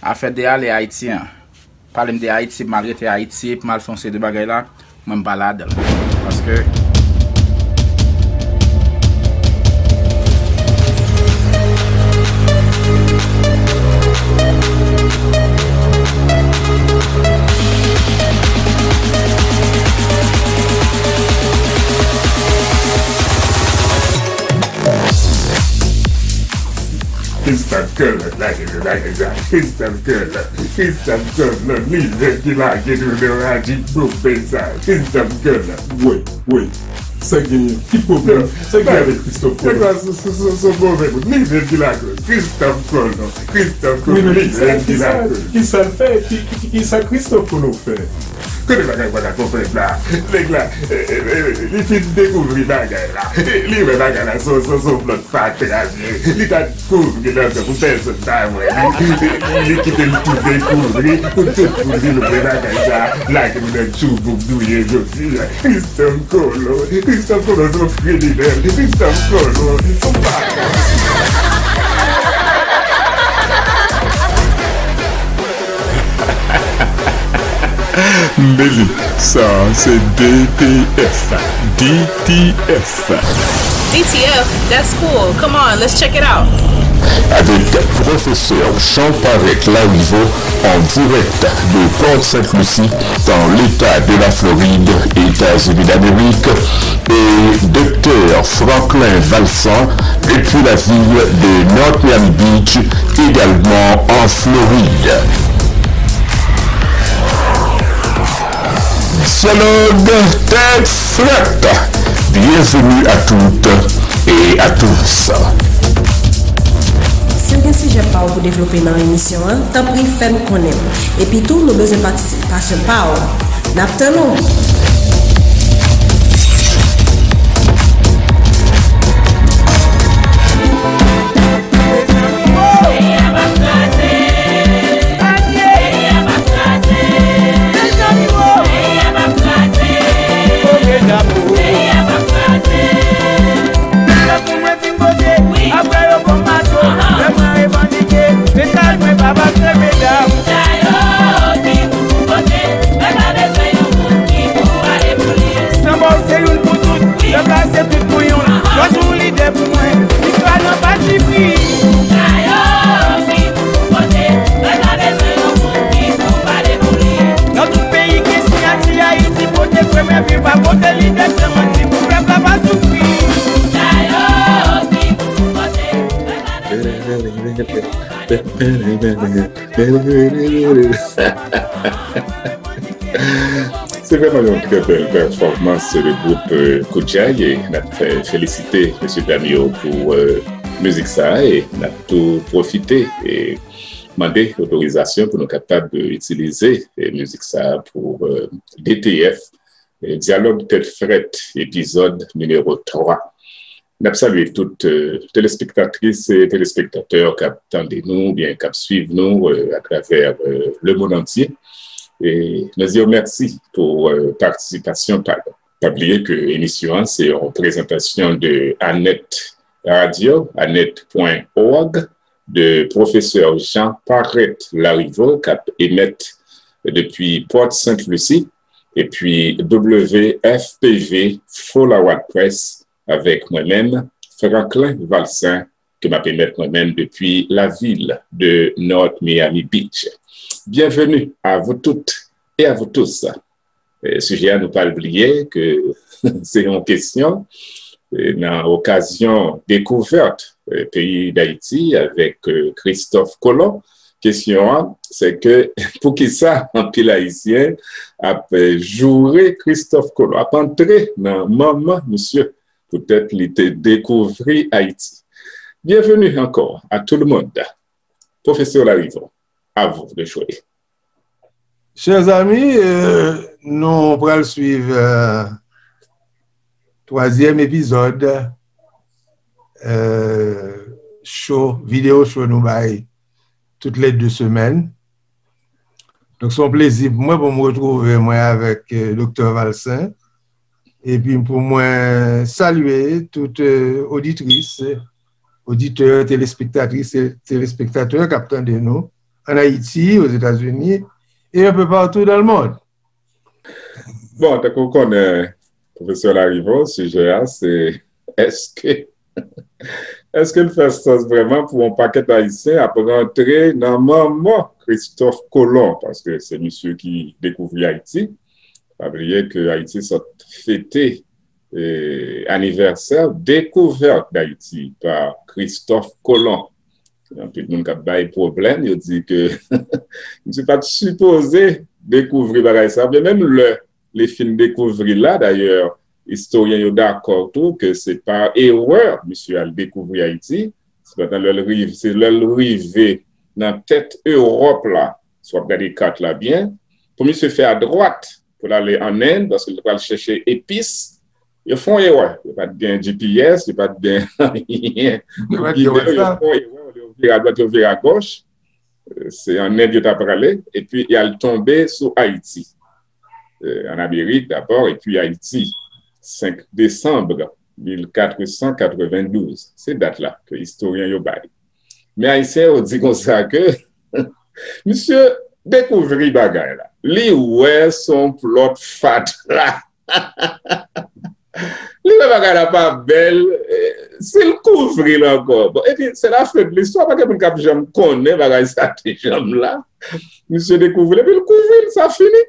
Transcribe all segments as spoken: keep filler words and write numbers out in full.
Afè de ale Ayiti an. Pale m de Ayiti, pou m al rete Ayiti, pou m al fè yon seri de bagay la, mwen m pa ladan l. Paske Christophe Colomb, lage nou bagay sa. Christophe Colomb, Christophe Colomb, li menm ki lage nou nan radyo boube sa. Christophe Colomb. Wi, wi. Sa genyen? Ki pwoblèm? Sa genyen avèk Christophe Colomb? Nèg la se, se, se, se move moun. Li menm ki lakoz. Christophe Colomb. Christophe Colomb, li menm ki lakoz. Kisa l fè? Ki, ki, ki, kisa Christophe Colomb fè? Kote bagay pa ka konprann la. Nèg la, eh, eh, eh, li fin dekouvri bagay la. Li wè bagay la se, se, se yon plòt fatra vye. Li ta kouvri nan tan pou pèsonn pa wè li. Li, li kite l tou dekouvri pou tout moun vin wè bagay sa. Lage nou nan tchoubou nou ye jodi a. Christophe Colomb, Christophe Colomb se yon kriminèl. Christophe Colomb se yon vagabon. Mbeli, sa se D T F. D T F. D T F, that's cool. Come on, let's check it out. Avec professeur Jean Parrette Larivo en direct de Port Sainte Lucie dans l'État de la Floride, États-Unis d'Amérique, et Docteur Franklin Valcin depuis la ville de North Miami Beach, également en Floride. Dialogue Tèt Frèt. Bienvenue à toutes et à tous. Si w gen sijè pa w pou devlope nan emisyon an, tanpri fè n konnen. Epi tou, nou bezwen patisipasyon pa w. N ap tann ou! Apre yo bon mato, lè mwen revandike, mesaj mwen pa pase medam. Sa yo ki pou kote, mwen pa bezwen yon moun ki pou pale pou li. Sanba w se youn pou tout, yo ka se tout pou youn. Lòt yon lidè pou mwen, li pa nan pati pri. Sa yo ki pou kote, mwen pa bezwen yon moun ki pou pale pou li. Nan tout peyi gen siyati Ayiti pote premye vi pa pote lidè san manti pou pèp la pa soufri. Sa yo ki pou kote, mwen pa bezwen yon moun ki pou pale pou li. Se vrèman yon trè bèl pèfòmans de gwoup, euh, Koudjay, e n ap fè felisite mesye dam yo pou, euh, mizik sa a, e n ap tou pwofite e mande otorizasyon pou nou kapab, euh, itilize, euh, mizik sa a pou, euh, D T F, euh, Dyalòg Tèt Frèt, epizòd nimewo twa. N ap salye tout, euh, telespektatris e telespektatè k ap tande nou oubyen k ap swiv nou, euh, atravè, euh, lemonn antye. E nou di yo mèsi pou, euh, patisipasyon pa yo. Pa bliye ke emisyon an se yon prezantasyon de Anet Radio, anet pwen òg, de pwofesè Jean Parrette Larivo k ap emèt depi Port Sainte Lucie, epi W F P V Full Award Press avèk mwen menm, Franklin Valcin, ke m ap emèt mwen menm depi lavil de North Miami Beach. Bienvenue à vous toutes et à vous tous. Eh, sijè a nou pral bliye ke se yon kesyon, eh, nan okazyon dekouvèt, eh, peyi Dayiti avèk, eh, Christophe Colomb. Kesyon an, se ke poukisa anpil Ayisyen ap, eh, joure Christophe Colomb, ap antre nan manman misye poutèt li te dekouvri Ayiti. Bienvenue encore à tout le monde. Professeur Larivon, à vous de jouer. Chers amis, euh, nou pral swiv, euh, twazyèm epizòd, euh, show, video show nou bay tout lè de semèn. Donk, se yon plezi pou mwen pou m retwouve mwen avèk, euh, Doktè Valcin. Epi pou mwen salye tout, euh, oditris, oditè, telespektatris e telespektatè k ap tande nou en Haïti, aux États-Unis et un peu partout dans le monde. Bon, tankou w konnen, pwofesè Larivot, sijè a se èske èske l fè sans vrèman pou yon pakèt Ayisyen ap rantre nan manman Kristòf Kolon, paske se misye ki dekouvri Ayiti. Pa bliye ke Ayiti sot fete eh, anivèsè dekouvèt Dayiti pa Kristòf Kolon. Anpil moun k ap bay pwoblèm, yo di ke misye pa t sipoze dekouvri bagay sa. Men menm lè li fin dekouvri l la, dayè, istoryen yo dakò tou ke se pa erè misye al dekouvri Ayiti. Sepandan, lè l rive, se lè l rive nan tèt Ewòp la, si w ap gade kat la byen, pou misye fè adwat pou l ale ann Enn, paske l pral chèche epis, yo fè yon erè. Yo pa t gen G P S, yo pa t gen anyen pou gide yo, yo fè yon erè, yo vire adwat, yo vire agòch. Se ann Enn yo ta prale, epi y al tonbe sou Ayiti. Ann Amerik dabò, epi Ayiti, senk desanm mil katresan katrevendouz. Se dat la ke istoryen yo bay. Men Ayisyen yo di konsa ke misye dekouvri bagay la. Li wè se yon plòt fatra. Li wè bagay la pa bèl, si l kouvri l ankò. Bon, epi, se la fen de listwa, pa gen moun k ap janm konnen bagay sa te janm la. Misye dekouvri l, epi l kouvri l, sa fini.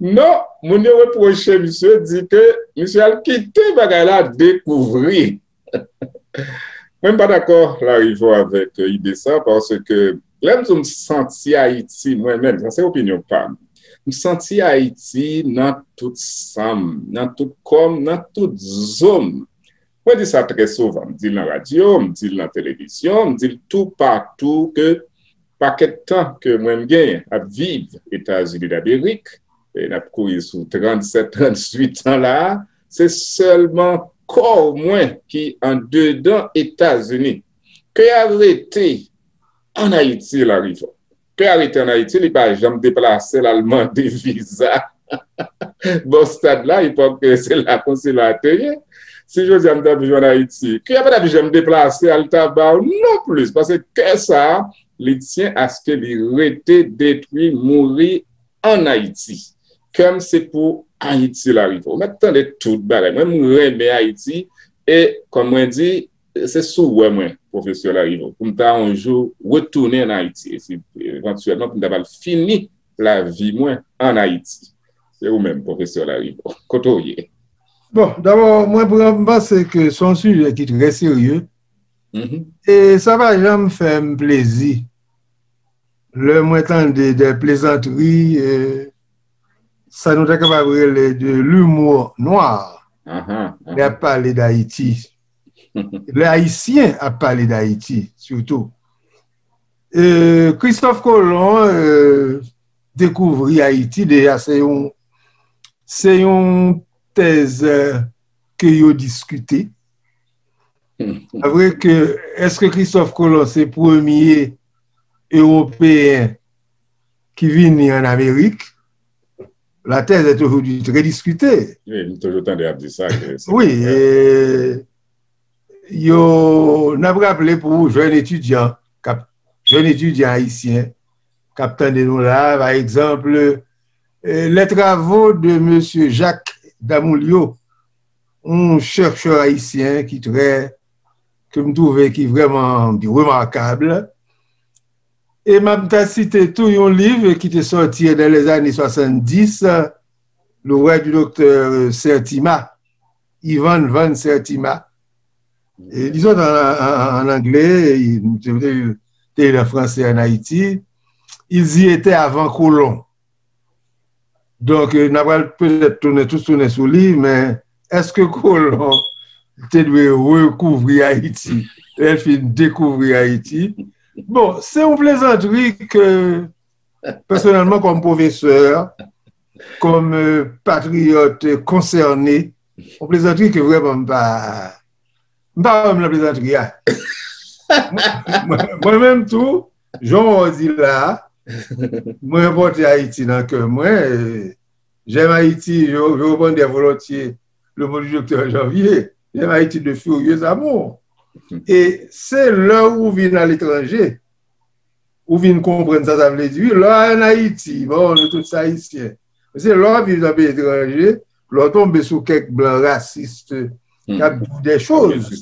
Non, moun yo repwoche misye, di ke misye al kite bagay la dekouvri. Mwen m pa dakò Larivot avèk ide sa, paske lè m di w m santi Ayiti, mwen menm, sa se opinyon pa m, m santi Ayiti nan tout san m, nan tout kò m, nan tout zo m. Mwen di sa trè souvan, m di l nan radyo, m di l nan televizyon, m di l toupatou ke pakèt tan ke mwen m genyen ap viv Etazini Damerik, e n ap kouri sou trannsèt, trannuit an la a, se sèlman kò mwen ki andedan Etazini. Ke y a rete ann Ayiti, Larivot. Ke y a rete ann Ayiti, li pa janm deplase, l al mande viza. Bò stad la, epòk se la konsila te ye. Si jodi a m t ap jwenn Ayiti, ke y a pa t ap janm deplase al ta ba w non plis, paske kè sa a, li tyen aske li rete detwi, mouri ann Ayiti. Kè m se pou Ayiti, Larivot. Ou mèt tande tout bagay. Mwen, m renmen Ayiti. E, kòm mwen di, se souwè mwen, pwofesè Larivot, pou m ta yon jou retounen ann Ayiti. E si evantyèlman pou m ta pral fini lavi mwen ann Ayiti. Se ou menm, pwofesè Larivot. Kote w ye? Bon, dabò, mwen pran, m panse ke se yon sijè ki trè serye. E sa pa janm fè m plezi lè mwen tande de plezantri, sa nou ta kapab rele de l'humour noir, lè y ap pale d Ayiti. Lè Ayisyen ap pale d Ayiti, sitou. Kristòf Kolon dekouvri Ayiti, deja se yon, se yon tèz ke yo diskite. Apre ke, èske Kristòf Kolon se premye Ewopeyen ki vini ann Amerik? La thèse est aujourd'hui très discutée. Wi, m toujou tande y ap di sa. Wi, yo, n ap raple pou jèn etidyan, k ap, jèn etidyan ayisyen k ap tande nou la, pa egzanp, Les travaux de Monsieur Jacques Damoulio, yon chèchè ayisyen ki trè, ke m twouve ki vrèman remakab. E m ap ta site tou yon liv ki te sòti dans les années soixante-dix, l'ouvrage du docteur Sertima, Ivan Van Sertima. Li sòti an angle, te li an franse ann Ayiti. Ils y étaient avant Colomb. Donk, n a pral petèt tounen, tout tounen sou li, men èske Kolon te dwe rekouvri Ayiti lè l fin dekouvri Ayiti? Bon, se yon plezantri ke, pèsonèlman, kòm pwofesè, kòm patriyòt konsène, yon plezantri ke vrèman m pa, m pa wè m nan plezantri a. Mwen menm tou, jan w di la, mwen pòte Ayiti nan kè mwen. J'aime Haïti, je, je reprendrai volontiers le mot du docteur Janvier. J'aime Haïti de furieux amours. E se lè ou vin aletranje, ou vin konprann sa sa vle di. Wi, lè w ann Ayiti, bon, nou tout se Ayisyen. Men se lè w ap viv nan peyi etranje, lè w tonbe sou kèk blan rasis k ap di w de choz,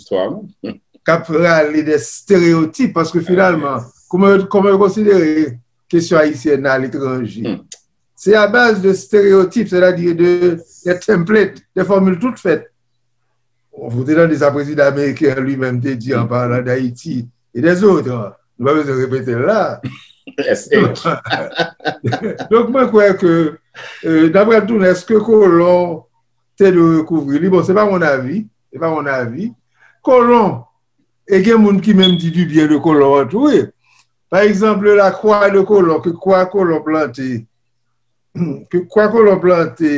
k ap rale de stereyotip, paske finalman, kòman yo, kòman yo konsidere kesyon ayisyèn nan aletranje? Se a baz de stereyotip, sètadi de, de template, de fòmil tout fèt. Ou te tande sa prezidan ameriken an li menm te di an palan d Ayiti e dèzòt. Nou pa bezwen repete l la. Donk, mwen kwè ke, euh, n ap pral tounen, èske kolon te dwe rekouvri li? Bon, se pa mon avi, se pa mon avi. Kolon, e gen moun ki menm di du bien de kolon an tou, wi. Pa egzanp, la croix de colon, ke kwa kolon plante, ke kwa kolon plante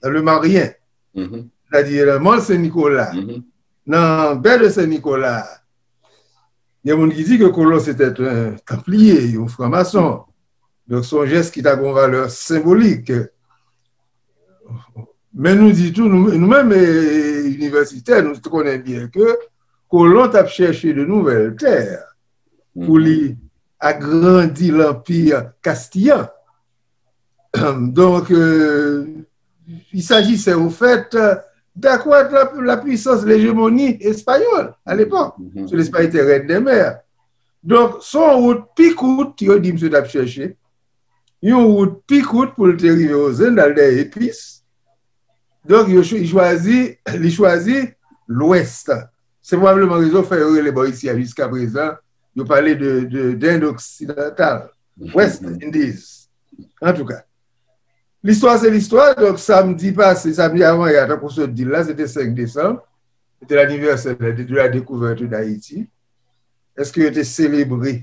nan Le Marien, sètadi nan Mòn Sen Nikola, nan bè de Sen Nikola, gen moun ki di ke kolon se te yon tanpliye, yon franmason. Donk, se yon jès ki ta gen yon valè senbolik. Men nou di tou, nou, nou menm, eh, inivèsitè, nou konnen byen ke kolon t ap chèche de nouvèl tè pou li agrandi lanpi kastiyan. Donc, euh, il s'agissait au fait, euh, d'accroître la, la puissance, l'hégémonie espagnole à l'époque, parce que l'Espagne était reine des mers. Donk, se yon wout pi kout, yo di misye t ap chèche. Yon wout pi kout pou l te rive Ozend, al dèyè epis. Donk, yo chw-, li chwazi, li chwazi lwès. Se pwobableman rezon fè yo rele bò isi a jiska prezan, yo pale de, de, d'Inde occidentale, West Indies. Antouka, listwa se listwa. Donk, samdi pase, samdi avan yè, tankou w sot di l la, se te senk desanm. Se te l'anniversaire de, de la découverte d'Haïti. Èske yo te selebre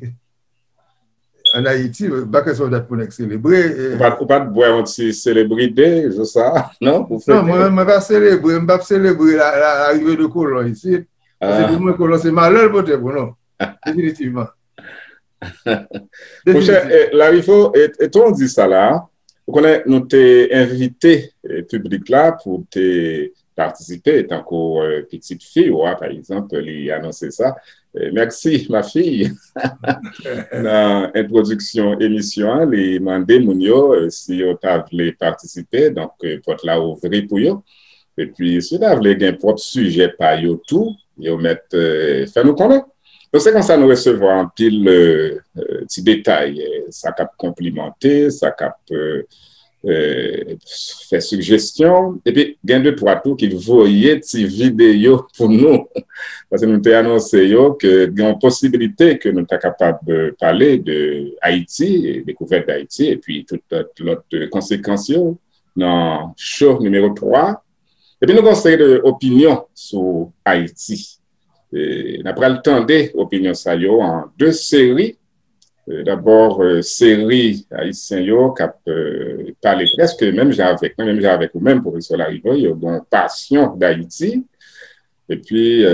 ann Ayiti? M pa kwè se yon dat pou nèg selebre. Ou pa, ou pa t bwè yon ti selebrite, jou sa a, non? Pou fete? Non, mwen menm, mwen pa selebre, m p ap selebre la, la, arive de kolon isit. Paske pou mwen, kolon se malè l pote pou nou. Definitivman. Monchè, eh, Larifo, e, e tan w di sa la, ou konnen nou te envite, eh, piblik la pou te patisipe, tankou, eh, pitit fi w a, pa egzanp, li anonse sa. Eh, merci, ma fille. Nan entwodiksyon emisyon an, li mande moun yo, eh, si yo ta vle patisipe, donk, eh, pòt la ouvri pou yo. Epi, si yo ta vle gen pwòp sijè pa yo tou, yo mèt, eh, fè nou konnen. Donk, se konsa nou resevwa anpil, eh, eh, ti detay, eh, sa k ap konplimante, sa k ap, eh, eh, fè sijesyon, epi gen de twa tou ki voye ti videyo pou nou. Paske nou te anonse yo ke gen yon posibilite ke nou ta kapab, eh, pale de Ayiti, dekouvèt d Ayiti, epi tout lòt, lòt, eh, konsekans yo nan cho nimewo twa. Epi nou gen yon seri de opinyon sou Ayiti. E, n ap pral tande opinyon sa yo an de seri. E, dabò, e, seri ayisyen yo k ap, e, pale prèske menm jan avèk mwen, menm jan avèk ou menm, pwofesè Larivol, yo gen yon pasyon d Ayiti. Epi, e,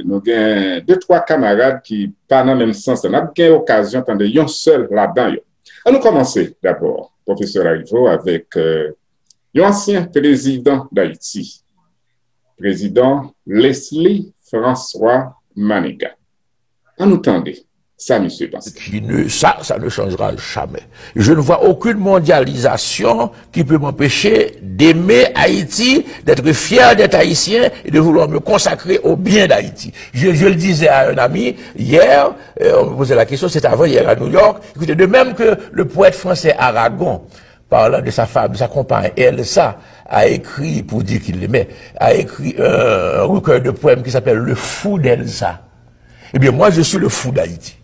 nou gen de, twa kamarad ki pa nan menm sans la. N ap gen okazyon tande yon sèl ladan yo. Ann nou kòmanse dabò, pwofesè Larivol, avèk, e, yon ansyen prezidan d Ayiti, prezidan Leslie François Manigat. Ann nou tande sa misye panse. Qui ne, ça, ça ne changera jamais. Je ne vois aucune mondialisation qui peut m'empêcher d'aimer Haïti, d'être fier d'être haïtien et de vouloir me consacrer au bien d'Haïti. Je, je le disais à un ami hier, euh, on me posait la question, c'est avant-hier à New York. Écoutez, de même que le poète français Aragon, parlant de sa femme, de sa compagne, Elsa, a écrit, pour dire qu'il l'aimait, a écrit un recueil de poèmes qui s'appelle Le Fou d'Elsa. Eh bien, moi, je suis le fou d'Haïti.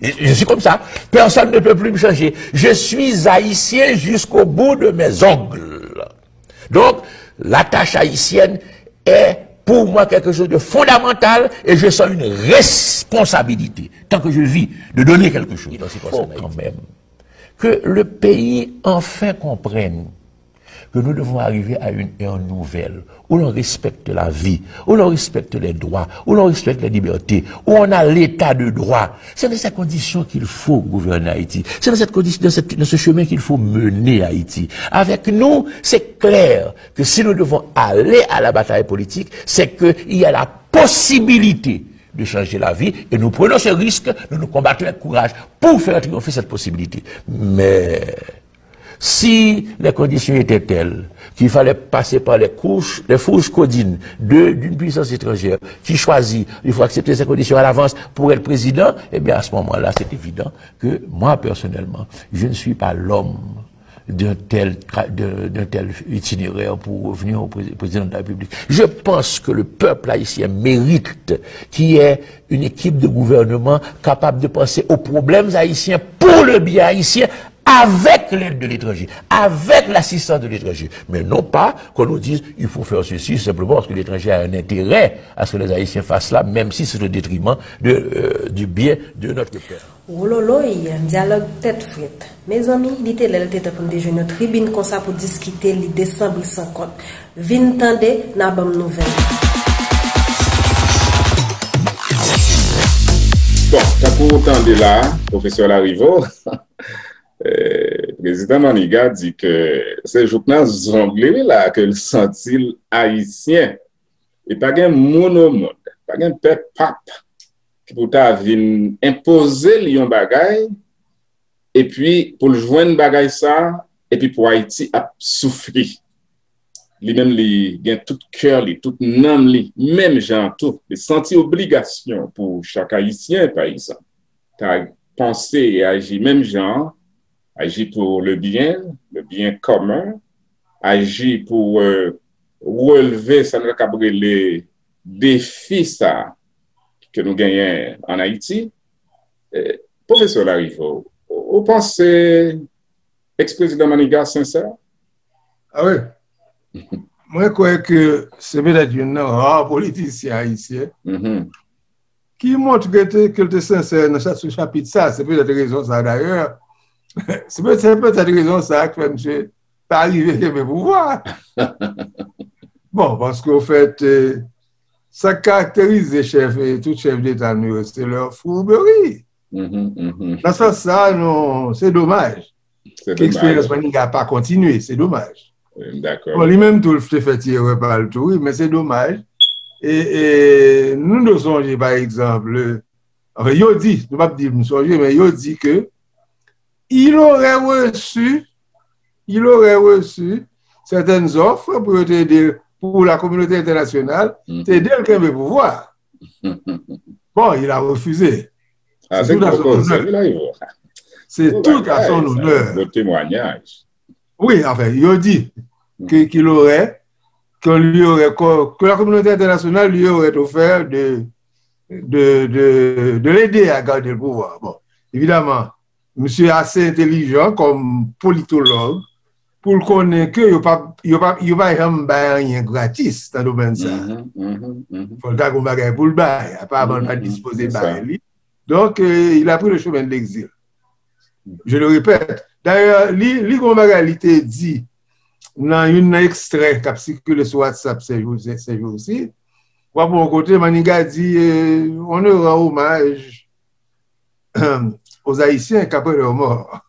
Et je suis comme ça. Personne ne peut plus me changer. Je suis haïtien jusqu'au bout de mes ongles. Donc, la tâche haïtienne est pour moi quelque chose de fondamental et je sens une responsabilité, tant que je vis, de donner quelque chose dans ces quand même. Que le pays enfin comprenne que nous devons arriver à une ère nouvelle, où l'on respecte la vie, où l'on respecte les droits, où l'on respecte les libertés, où on a l'état de droit. C'est dans ces conditions qu'il faut gouverner Haïti. C'est dans cette condi-, dans cette, dans ce chemin qu'il faut mener Haïti. Avec nous, c'est clair que si nous devons aller à la bataille politique, c'est qu'il y a la possibilité de changer la vie et nous prenons ce risque, nous nous combattons avec courage pour faire triompher cette possibilité. Mais si les conditions étaient telles qu'il fallait passer par les couches, les fourches caudines de, d'une puissance étrangère qui choisit, il faut accepter ces conditions à l'avance pour être président, eh bien à ce moment-là, c'est évident que moi, personnellement, je ne suis pas l'homme d'un tel, d'un tel itinéraire pour revenir au président de la République. Je pense que le peuple haïtien mérite qu'il y ait une équipe de gouvernement capable de penser aux problèmes haïtiens pour le bien haïtien avec l'aide de l'étranger, avec l'assistance de l'étranger. Mais non pas qu'on nous dise il faut faire ceci simplement parce que l'étranger a un intérêt à ce que les Haïtiens fassent cela, même si c'est au détriment de, euh, du bien de notre peuple. Wololoy, dyalòg tèt frèt. Mezanmi, li te lè l te tan pou n te jwenn yon tribin konsa pou diskite lide san bri san kont. Vin tande, n a ban m nouvèl. Bon, tankou w tande la, pwofesè Larivo, eh, prezidan Maniga di ke se jouk nan zong li wi la ke l santi l ayisyen. E pa gen moun o mond, pa gen pèp pap ki pou ta vin enpoze l yon bagay, epi pou l jwenn bagay sa, epi pou Ayiti ap soufri. Li menm li gen tout kè li, tout nanm li, menm jan an tou, li santi obligasyon pou chak Ayisyen, pa egzanp, ta panse e aji menm jan an, aji pou le bien, le bien commun, aji pou euh, relve sa nou ta kab rele defi sa ke nou genyen an Ayiti. Eh, pwofesè Larivo, ou panse eksprezidan Maniga sensè? Ah wi. Mwen kwè ke se petèt youn nan ra politisyen ayisyen ki montre ke l te sensè nan sou chapit sa. Se petèt rezon sa dayè. Se petèt rezon sa ki fè misye pa rive kenbe pouvwa. Bon, paske ofèt, sa k karakterize chèf, tout chèf deta nou yo, se lè fouberi. Nan sans sa, non, se domaj ke eksperyans Maniga pa kontinye, se domaj. Bon, li menm tou, l te fè ti erè pa l tou, wi, men se domaj. E, e nou dwe sonje, pa egzanp, anfen, yo di, nou p ap di m sonje, men yo di ke il aurait reçu, il aurait reçu certaines offres pour te ede, pour la communauté internationale, te ede l kenbe pouvwa. Bon, il a refusé. Ah, c'est tout à son honneur. C'est tout à son honneur. Le témoignage. Oui, enfin, il dit que, qu'il aurait, qu'on lui aurait, que, que la communauté internationale lui aurait offert de, de, de, de l'aider à garder le pouvoir. Bon, évidemment, misye ase entelijan kòm politològ pou l konnen ke yo pa, yo pa, yo pa janm bay anyen gratis nan domèn sa. Fò l ta gon bagay pou l bay, apaman l pa t dispoze bay li. Donk, euh, il a pris le chemin de l'exil. Je le répète. Dayè, li, li gon bagay li te di nan youn nan ekstrè k ap sikile sou WhatsApp sèjousi. W ap wè yon kote Maniga di, euh, on ne rend hommage aux Haïtiens qu'après leur mort.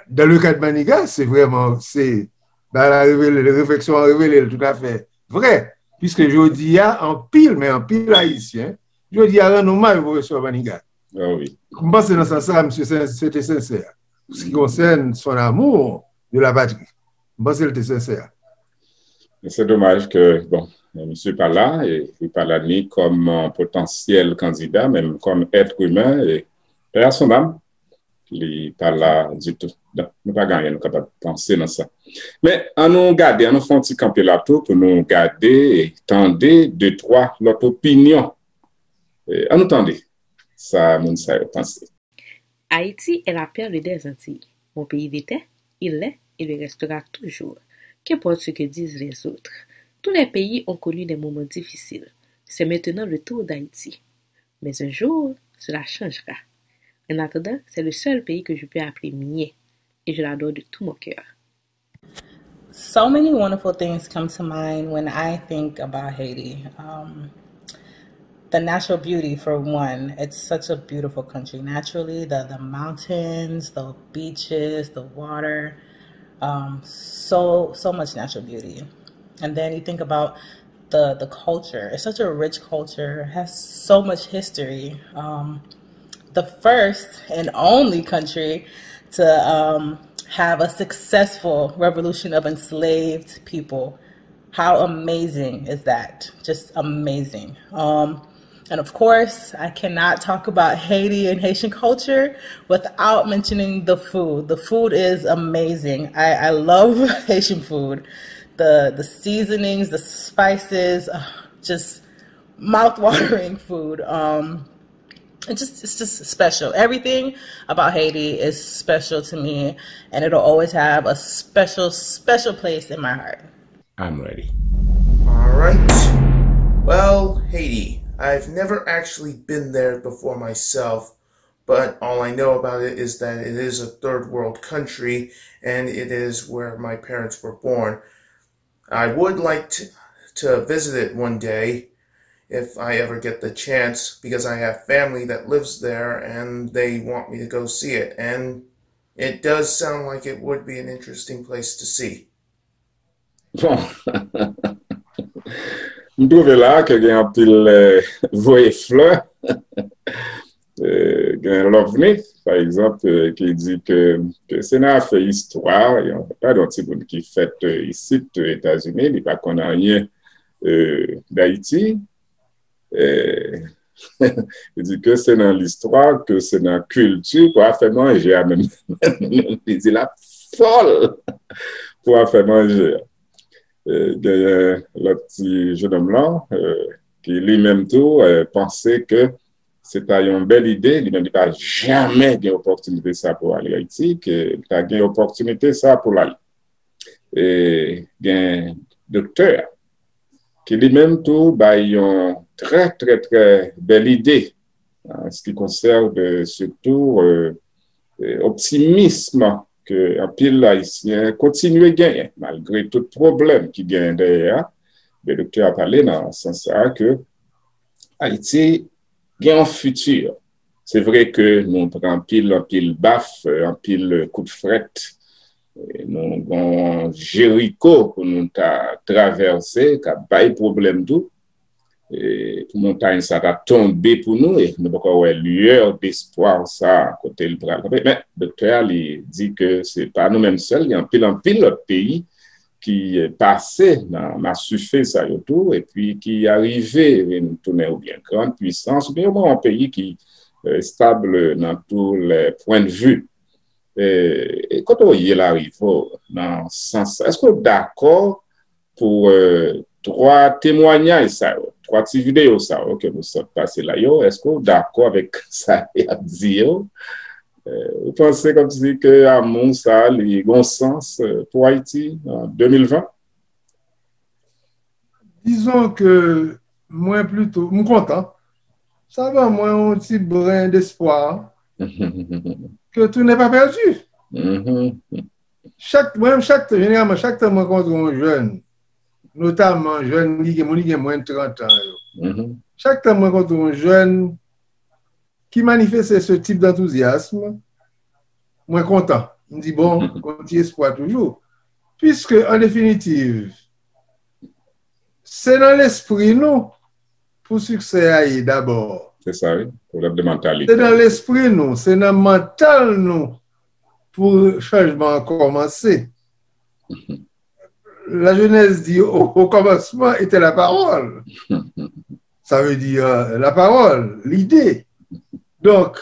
Dans le cas de Maniga, c'est vraiment, c'est, ben, la révélé, les réflexions ont révélé tout à fait vrai, puisque jodi a, anpil, men anpil Ayisyen, jodi a rann omaj pwofesè Maniga. Ah oui. M panse nan sans sa, misye se te sensè. Pou se ki konsèn son amour de la patrie, m panse l te sensè. Se domaj ke, bon, misye pa la, e li pa la ni kòm potansyèl kandida, men kòm èt imen, e pè a son nam, li pa la ditou. Donk, nou pa gen anyen nou kapab panse nan sa. Men, ann nou gade, ann nou fè yon ti kanpe la tou pou nou gade e tande de twa lòt opinyon. E, ann nou tande sa moun sa yo panse. Haïti est la perle des Antilles. Mon pays l'était, il l'est et le restera toujours. Qu'importe ce que disent les autres. Tous les pays ont connu des moments difficiles. C'est maintenant le tour d'Haïti. Mais un jour, cela changera. En attendant, c'est le seul pays que je peux appeler mien et je l'adore de tout mon cœur. So many wonderful things come to mind when I think about Haiti. Um, the natural beauty, for one, it's such a beautiful country. Naturally, the, the mountains, the beaches, the water, um, so, so much natural beauty. And then you think about the, the culture. It's such a rich culture, it has so much history. Um, the first and only country to um, have a successful revolution of enslaved people. How amazing is that? Just amazing. Um, and of course, I cannot talk about Haiti and Haitian culture without mentioning the food. The food is amazing. I, I love Haitian food. The the seasonings, the spices, uh, just mouth-watering food. Um, it just it's just special. Everything about Haiti is special to me, and it'll always have a special special place in my heart. I'm ready. All right. Well, Haiti. I've never actually been there before myself, but all I know about it is that it is a third world country and it is where my parents were born. I would like to, to visit it one day if I ever get the chance because I have family that lives there and they want me to go see it. And it does sound like it would be an interesting place to see. Bon, m twouve la ke gen anpil eh, voye flè, eh, gen Lovni, pa egzanp, eh, ki di ke, ke se nan afè istwa, yon pa yon timoun ki fèt eh, isit eh, Etazini, li pa konn anyen eh, Dayiti. Eh, li di ke se nan listwa, ke se nan kilti, pou afè manje a menm. Li di l ap fòl pou afè manje a. Eh, genyen lòt ti jenòm lan eh, ki li menm tou eh, panse ke se ta yon bèl ide, li menm li pa janmen gen opòtinite sa pou ale Ayiti, ke li ta gen opòtinite sa pou l ale. E gen doktè a ki li menm tou bay yon trè trè trè bèl ide an se ki konsène sitou eh, eh, optimism ke anpil Ayisyen kontinye genyen malgre tout pwoblèm ki genyen dèyè a. Men doktè a pale nan sans sa a ke Ayiti gen yon fiti. Se vre ke nou pran anpil anpil baf, anpil kout frèt, nou gen Jeriko pou nou ta travèse, k ap bay pwoblèm tou. E, pou montay sa ta tonbe pou nou, e nou poko wè lueur d'espoir sa kote l pral kanpe. Men doktè a li di ke se pa nou menm sèl, gen anpil anpil lòt peyi ki pase nan masife sa yo tou, epi ki arive vin tounen oubyen gran pwisans, oubyen omwen yon peyi ki estab nan tou lè pwen de vi. E, kote w ye la Rivo nan sans sa? Èske w dakò pou twa temwanyaj sa yo, twa ti videyo sa yo ke nou sot pase la yo? Èske w dakò avèk sa y ap di yo? Ou panse kòmsi ke amou sa li gon sans pou Ayiti an de mil ven? Dizon ke mwen plito, m kontan. Sa ban mwen yon ti bren despwa ke tout n'est pas perdu. Chak, mwen menm chak tan, jeneralman, chak tan mwen kontre yon jèn, notaman jèn ki gen moun ki gen mwens de trant an yo, chak tan mwen kontre yon jèn ki manifeste se tip dantouzyasm, mwen kontan. M di bon, gon ti espwa toujou. Piske an definitiv, se nan lespri nou pou siksè a ye dabò. Se sa wi, pwoblèm de mantalite. Se nan lespri nou, se nan mantal nou pou chanjman an kòmanse. La jeunesse dit au, au commencement était la parole. Sa vle di la pawòl, lide. Donk,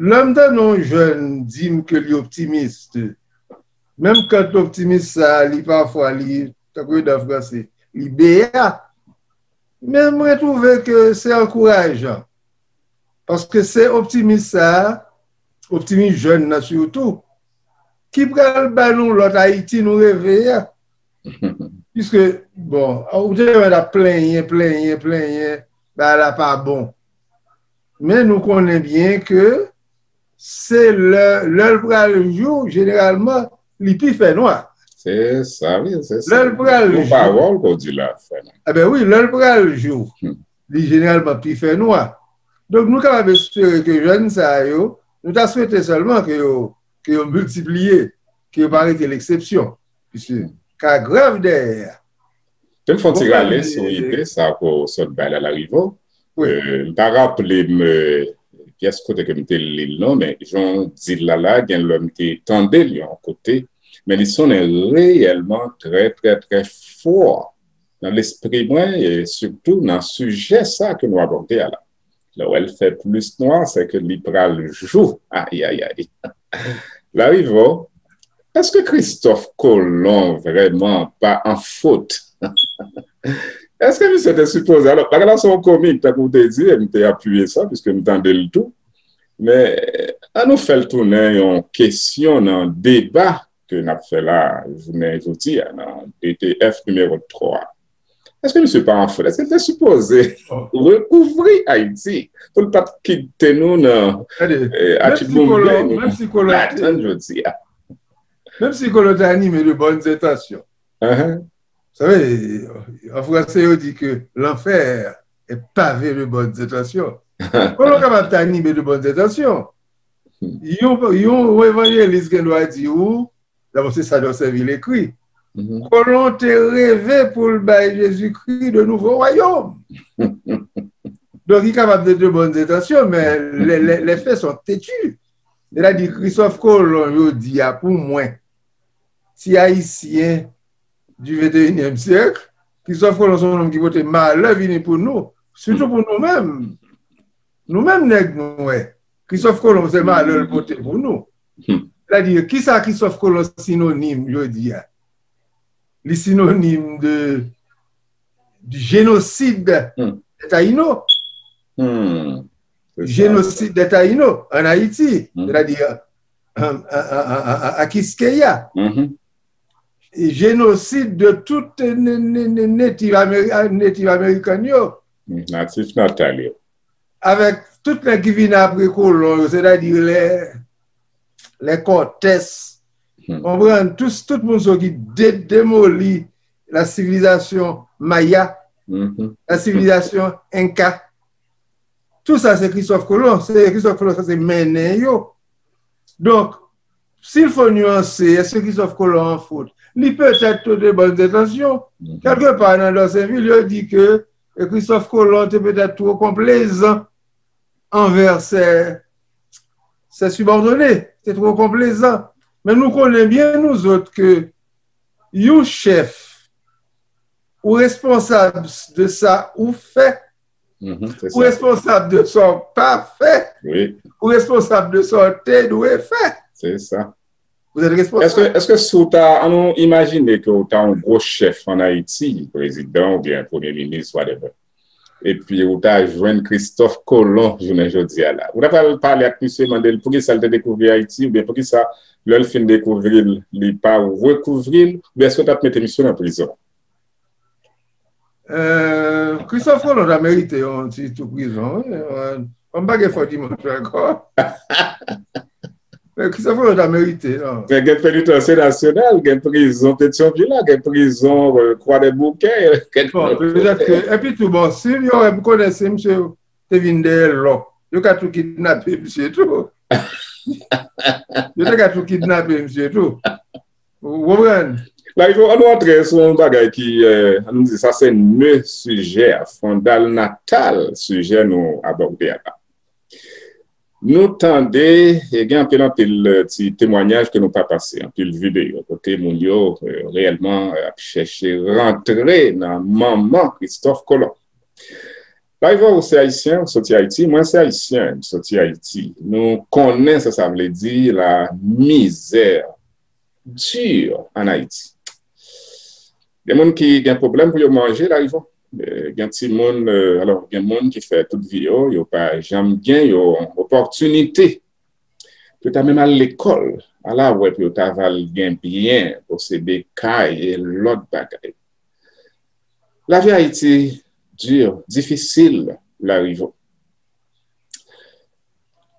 lè m tande yon jèn di m ke li optimis, menm kant optimis sa a, li pafwa, li, tankou yo di an franse, li beya, men mwen twouve ke se ankourajan. Paske se optimis sa a, optimis jèn nan sitou, ki pral ba nou lòt Ayiti nou reve a. Piske, bon, ou te wè n ap plenyen, plenyen, plenyen, bagay la pa bon. Men nou konnen byen ke se lè, lè l pral jou, jeneralman, li pi fè nwa. Se sa, wi, se sa. Lè l pral jou. Yon pawòl ke w di la, frè m. Enben wi, lè l pral jou, li jeneralman pi fè nwa. Donk, nou kapab espere ke jèn sa yo, nou ta swete sèlman ke yo, ke yo miltipliye, ke yo pa rete leksepsyon. Piske ka grav dèyè a. Te m fè yon ti rale sou ide sa ke w sot bay la, Larivo. Euh, m pa raple m euh, pyès kote ke m te li l non, men jan w di l la, la, gen lè m te tande l yon kote, men li sonnen reyèlman trè, trè, trè fò nan lespri mwen, e sitou nan sijè sa ke nou abòde a la. Lè w wè l fè plis nwa, se ke li pral jou. Ayayay. Larivo, èske Kristòf Kolon vrèman pa an fot? Èske misye te sipoze? Alò, bagay la se yon komik, tankou w te di, e m te apiye sa, piske m tande l tou. Men, an nou fè l tounen yon kesyon nan deba ke n ap fè la jounen jodi a, nan D T F nimewo twa. Èske misye pa an fot? Èske l te sipoze rekouvri Ayiti pou l pa t kite nou nan Gade, eh, menm si Kolon, menm si Kolon, ladan jodi a? Menm si Kolon te anime de bonnes intentions. Vous savez, en français, on dit que l'enfer est pavé de bonnes intentions. Kolon kapab te anime de bonnes intentions. Yon, yon evanjelis gen dwa di ou, dabò se sa Dorceville ekri. Kolon te reve pou l bay Jezikri de nouvo wayòm. Donk, li kapab de, de bonnes intentions, men les, les, les faits sont têtus. Sètadi, Kristòf Kolon, yo di a pou mwen, ti Ayisyen du vingt et unième siècle, Kristòf Kolon se yon nonm ki pote malè vini pou nou, sitou pou nou menm. Nou menm nèg nwè, Kristòf Kolon se malè l pote pou nou. Sètadi, kisa Kristòf Kolon sinonim jodi a? Li sinonim de, du génocide des Taïnos. Génocide des Taïnos en Haïti, c'est-à-dire à, à, à, à, à Quisqueya. Et génocide de tout native, Ameri- native American yo. Natif natal yo. Avèk tout nèg ki vin apre kolon yo, sètadi lè lè Cortés, konprann, tout, tout moun sa ki de, demoli la civilisation maya, la civilisation inca. Tout sa se Kristòf Kolon, se Kristòf Kolon sa se mennen yo. Donk, si l fo nyanse, èske Kristòf Kolon an fot? Li petèt te de bonnes intentions. Kèlkepa nan Dorceville, yo di ke Kristòf Kolon te petèt two konplezan anvè ses, ses subordonnés. Se two konplezan. Men nou konnen byen, nou zot, ke yon chèf, ou responsab de sa ou fè, ou responsab de sa ou pa fè, ou responsab de sa ou te dwe fè. Se sa. Vous êtes responsable. Èske, èske si w ta, an nou imajine ke w ta yon gwo chèf an Ayiti, prezidan oubyen premye minis, whatever, epi ou ta jwenn Kristòf Kolon jounen jodi a la, ou ta pral pale ak misye, mande l poukisa l te dekouvri Ayiti, oubyen poukisa lè l fin dekouvri l, li pa rekouvri l, oubyen èske w t ap mete misye nan prizon? Euh, Kristòf Kolon ta merite yon ti tou prizon, wi. Euh, m pa gen fò di mwen ankò. Men Kristòf Kolon ta merite, non. Men gen penitansye nasyonal, gen prizon Petyonvil la, gen prizon euh, Kwadèboukè, gen... Bon, petèt ke, epi tou, bon, si yo wè, m konnen si misye te vin dèyè lò, yo ka tou kidnape misye tou. Yo te ka tou kidnape misye tou. Ou konprann? Larivo, an nou antre sou yon bagay ki, euh, an nou di sa se nè sijè a, fondal natal sijè nou abòde a la. Nou tande, e gen anpil, anpil euh, ti temwanyaj ke nou pa pase, anpil videyo, kote moun yo euh, reyèlman euh, ap chèche rantre nan manman Kristòf Kolon. Larivo, ou se ayisyen, ou soti Ayiti, mwen se ayisyen, m soti Ayiti. Nou konnen sa sa vle di la misè di an Ayiti. Gen moun ki gen pwoblèm pou yo manje, Larivo. Euh, gen timoun, euh, alò, gen moun ki fè tout vi yo, yo pa janm gen yon opòtinite pou yo ta menm al lekòl, ala wè pou yo ta va al gen byen, posede kay e lòt bagay. Lavi Ayiti di, difisil, Larivo.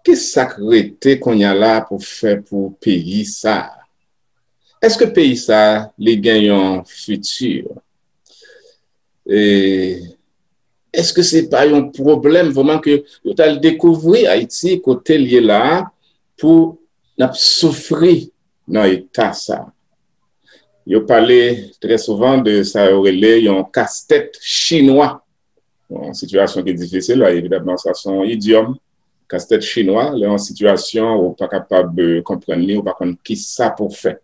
Ki sa k rete kounye a la pou fè pou peyi sa a? Èske peyi sa a li gen yon fiti? E èske se pa yon pwoblèm vrèman ke yo t al dekouvri Ayiti kote l ye la a pou n ap soufri nan eta sa a? Yo pale trè souvan de sa yo rele yon kastèt chinwa. Yon sitiyasyon ki difisil, la, evidamman, sa se yon idyòm, kastèt chinwa, lè yon sitiyasyon ou pa kapab, eh, konprann li, ou pa konn ki sa pou fè.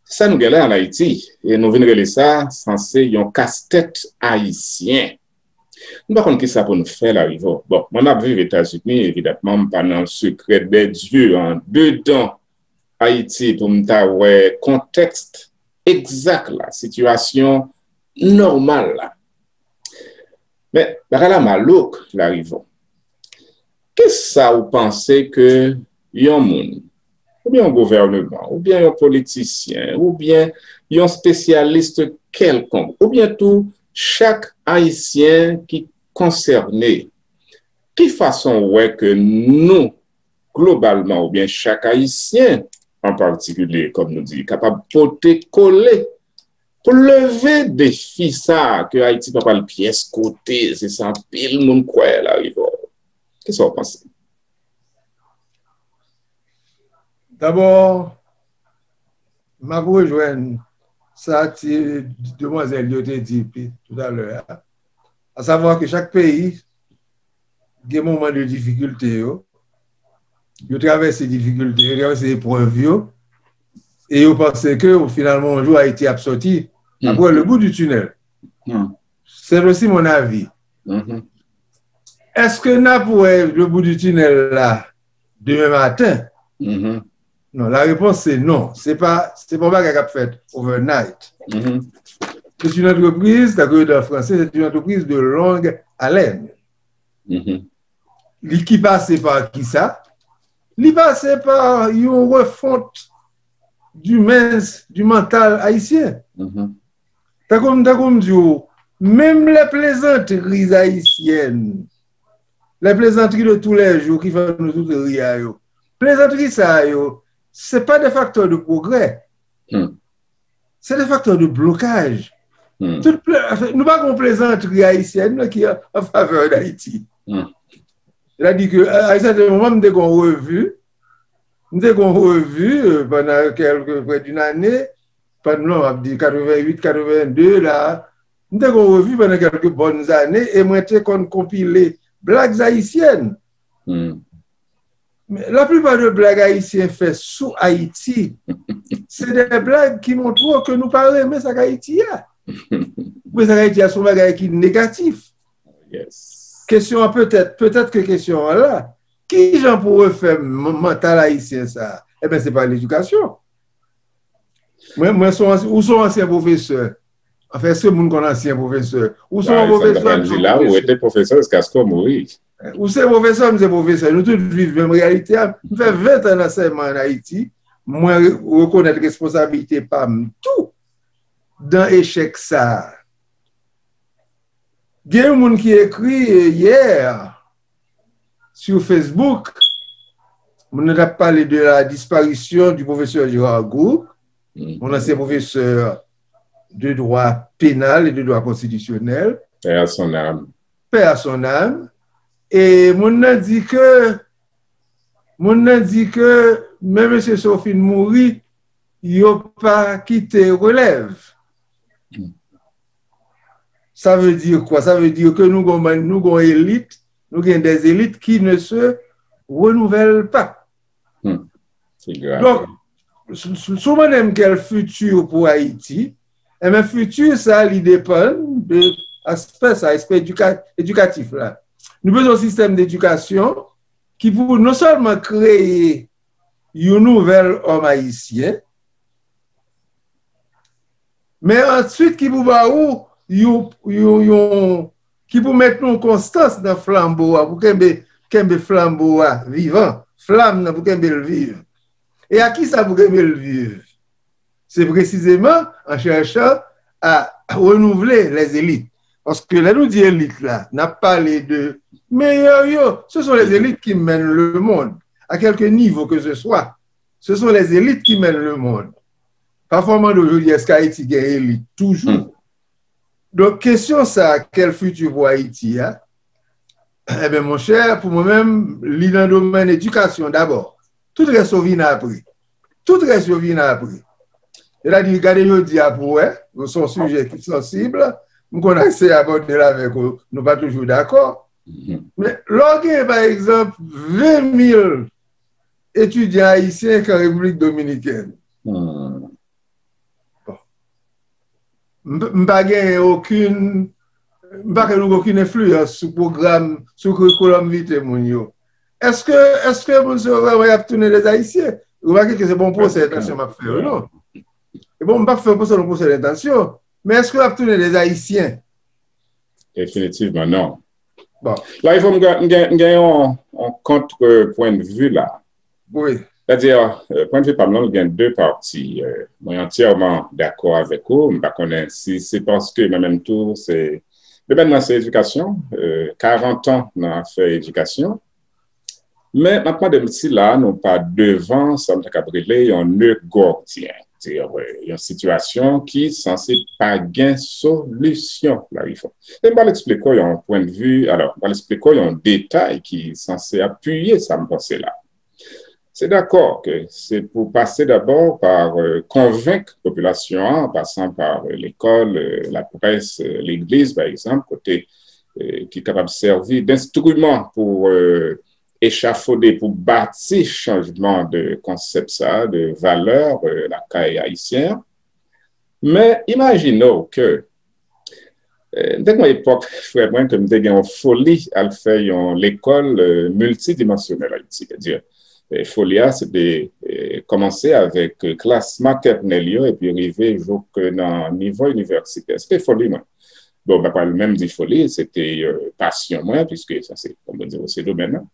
Sa nou gen la an Ayiti, e nou vin rele sa, sanse yon kastèt ayisyen. Nou pa konn ki sa pou nou fè, Larivo. Bon, mwen m ap viv Etazini, evidamman, m pa nan le secret des dieux, andedan Ayiti pou m ta wè kontèks egzak la, sitiyasyon nòmal la. Men, bagay la malouk, Larivo. Kisa ou panse ke yon moun, oubyen yon gouvèneman, oubyen yon politisyen, oubyen yon espesyalis kèlkonk, oubyen tou chak Ayisyen ki konsène, ki fason ou wè ke nou, globalman, oubyen chak Ayisyen an patikilye, kòm nou di, kapab pote kole pou leve defi sa a ke Ayiti pa pral pyès kote, se sa anpil moun kwè, Larivo. Kisa w panse? Dabò, m ap rejwenn sa ti demwazèl yo te di pi toutalè a, asavwa ke chak peyi gen moman de difikilte yo, yo travèse difikilte yo, travèse eprèv yo, e yo panse ke finalman yon jou Ayiti ap sòti, ap wè le bout du tunnel. C'est aussi mon avis. Èske n ap wè le bout du tunnel la demen maten? Non, la réponse c'est non. Se pa, se pa yon bagay k ap fèt overnight. C'est une entreprise, tankou yo di an franse, c'est une entreprise de longue haleine. Li ki pase pa kisa? Li pase pa yon refont du mens, du mantal ayisyen. Tankou m, tankou m di w, menm les plaisanteries haïtiennes, les plaisanteries de tous les jours ki fè nou tout ri a yo, plezantri sa yo, se pa de facteurs de progrès. Se de facteurs de blocage. Tout ple, nou pa gen plezantri ayisyèn ki an favè d'Ayiti. Sètadi ke a yon sèten moman, m te gen yon revi, m te gen yon revi pandan kèlke, près d'une année, pandan, m ap di, quatre-vingt-huit, quatre-vingt-deux la, m te gen yon revi pandan kèlke bòn zane e mwen te konn konpile blagues haïtiennes. Men laplipa de blag ayisyen fè sou Ayiti, se de blag ki montre w ke nou pa renmen sa k Ayiti a. Ou renmen sa k Ayiti a, se yon bagay ki negatif. Kesyon an petèt, petèt ke kesyon an la, kijan pou refè mantal ayisyen sa a? Enben, se pa ledikasyon. Mwen, mwen se yon, ou se yon ansyen pwofesè. Anfen, èske moun konn ansyen pwofesè? Ou se yon pwofesè, m se yon pwofesè. Ou rete pwofesè jiskaske w mouri. Ou se pwofesè, m se pwofesè. Nou tout viv menm reyalite a. M fè ven tan nan ansèyman ann Ayiti. Mwen re-, rekonèt responsabilite pa m tou dan echèk sa a. Gen yon moun ki ekri yè sou Facebook, moun nan t ap pale de la disparition du professeur Gérard Gou, yon ansyen pwofesè de dwa penal e de dwa konstitisyonèl. Paix à son âme. Paix à son âme. E moun nan di ke, moun nan di ke men mesye sa yo fin mouri, yo pa kite relèv. Sa vle di kwa? Sa vle di ke nou gon, nou gon elit, nou gen des élites qui ne se renouvellent pas. Donk, si w mande m kèl fiti pou Ayiti, enben, fiti sa, li depann de aspè sa, aspè edika-, edikatif la. Nou bezwen yon sistèm dedikasyon ki pou non sèlman kreye yon nouvèl òm ayisyen, men answit ki pou ba ou yon, yon, yon, ki pou mete yon konstans nan flanbo a, pou kenbe, kenbe flanbo a vivan, flanm nan pou kenbe l viv. E a kisa pou kenbe l viv? Se presizeman an chèchan a renouvle les élites. Paske lè nou di elit la, n ap pale de meyè yo. Ce sont les élites qui mènent le monde, à quelque niveau que ce soit. Ce sont les élites qui mènent le monde. Pafwa w mande w jodi, èske Ayiti gen elit toujou? Donk, kesyon sa, kèl fiti pou Ayiti a? Enben, monchè, pou mwen menm, li nan domèn edikasyon dabò. Tout rès yo vin apre. Tout rès yo vin apre. Sètadi, gade jodi a pou wè, nou se yon sijè ki sansib, m konn ase abòde l avèk ou, nou pa toujou dakò. Men lè w gen, pa egzanp, ven mil etidyan ayisyen k an Repiblik Dominikèn. Bon. M, m pa gen okenn, m pa gen okenn enfliyans sou pwogram, sou curriculum vitae moun yo. Èske, èske moun sa yo vrèman y ap tounen dè Ayisyen? Remake ke se pa yon pwosè entansyon m ap fè yo, non. E bon, m p ap fè pwosè, yon pwosè entansyon, men èske y ap tounen dè Ayisyen? Definitivman, non. Bon. La, il faut m gen, m gen, m gen yon, yon kont pwennvi la. Wi. Sètadi, pwennvi pa m nan, l gen de pati. Mwen antyèman dakò avèk ou. M pa konnen si se paske mwen menm tou, se domèn mwen se edikasyon, karant an nan afè edikasyon. Men, m ap mande m si la nou pa devan sa m ta kab rele yon ne gòdyen, yon sitiyasyon ki sanse pa gen solisyon, Larifò. E m pral eksplike w yon pwennvi, alò, m pral eksplike w yon detay ki sanse apiye sa m panse la. Se dakò ke se pou pase dabò pa konvenk popilasyon an, an pasan pa lekòl, laprès, legliz, pa egzanp, kote ki kapab sèvi denstriman pou echafode, pou bati chanjman de konsèp sa, de valè lakay ayisyen an. Men imajine w ke, m te gen yon epòk, frè mwen, ke m te gen yon foli al fè yon lekòl miltidimansyonèl Ayiti. Sètadi, foli a, se te kòmanse avèk klas matènèl yo epi rive jouk nan nivo inivèsitè. Se te foli mwen. Bon, m pa pral menm di foli, se te pasyon mwen, piske sa se, kòm yo di, se domèn nan.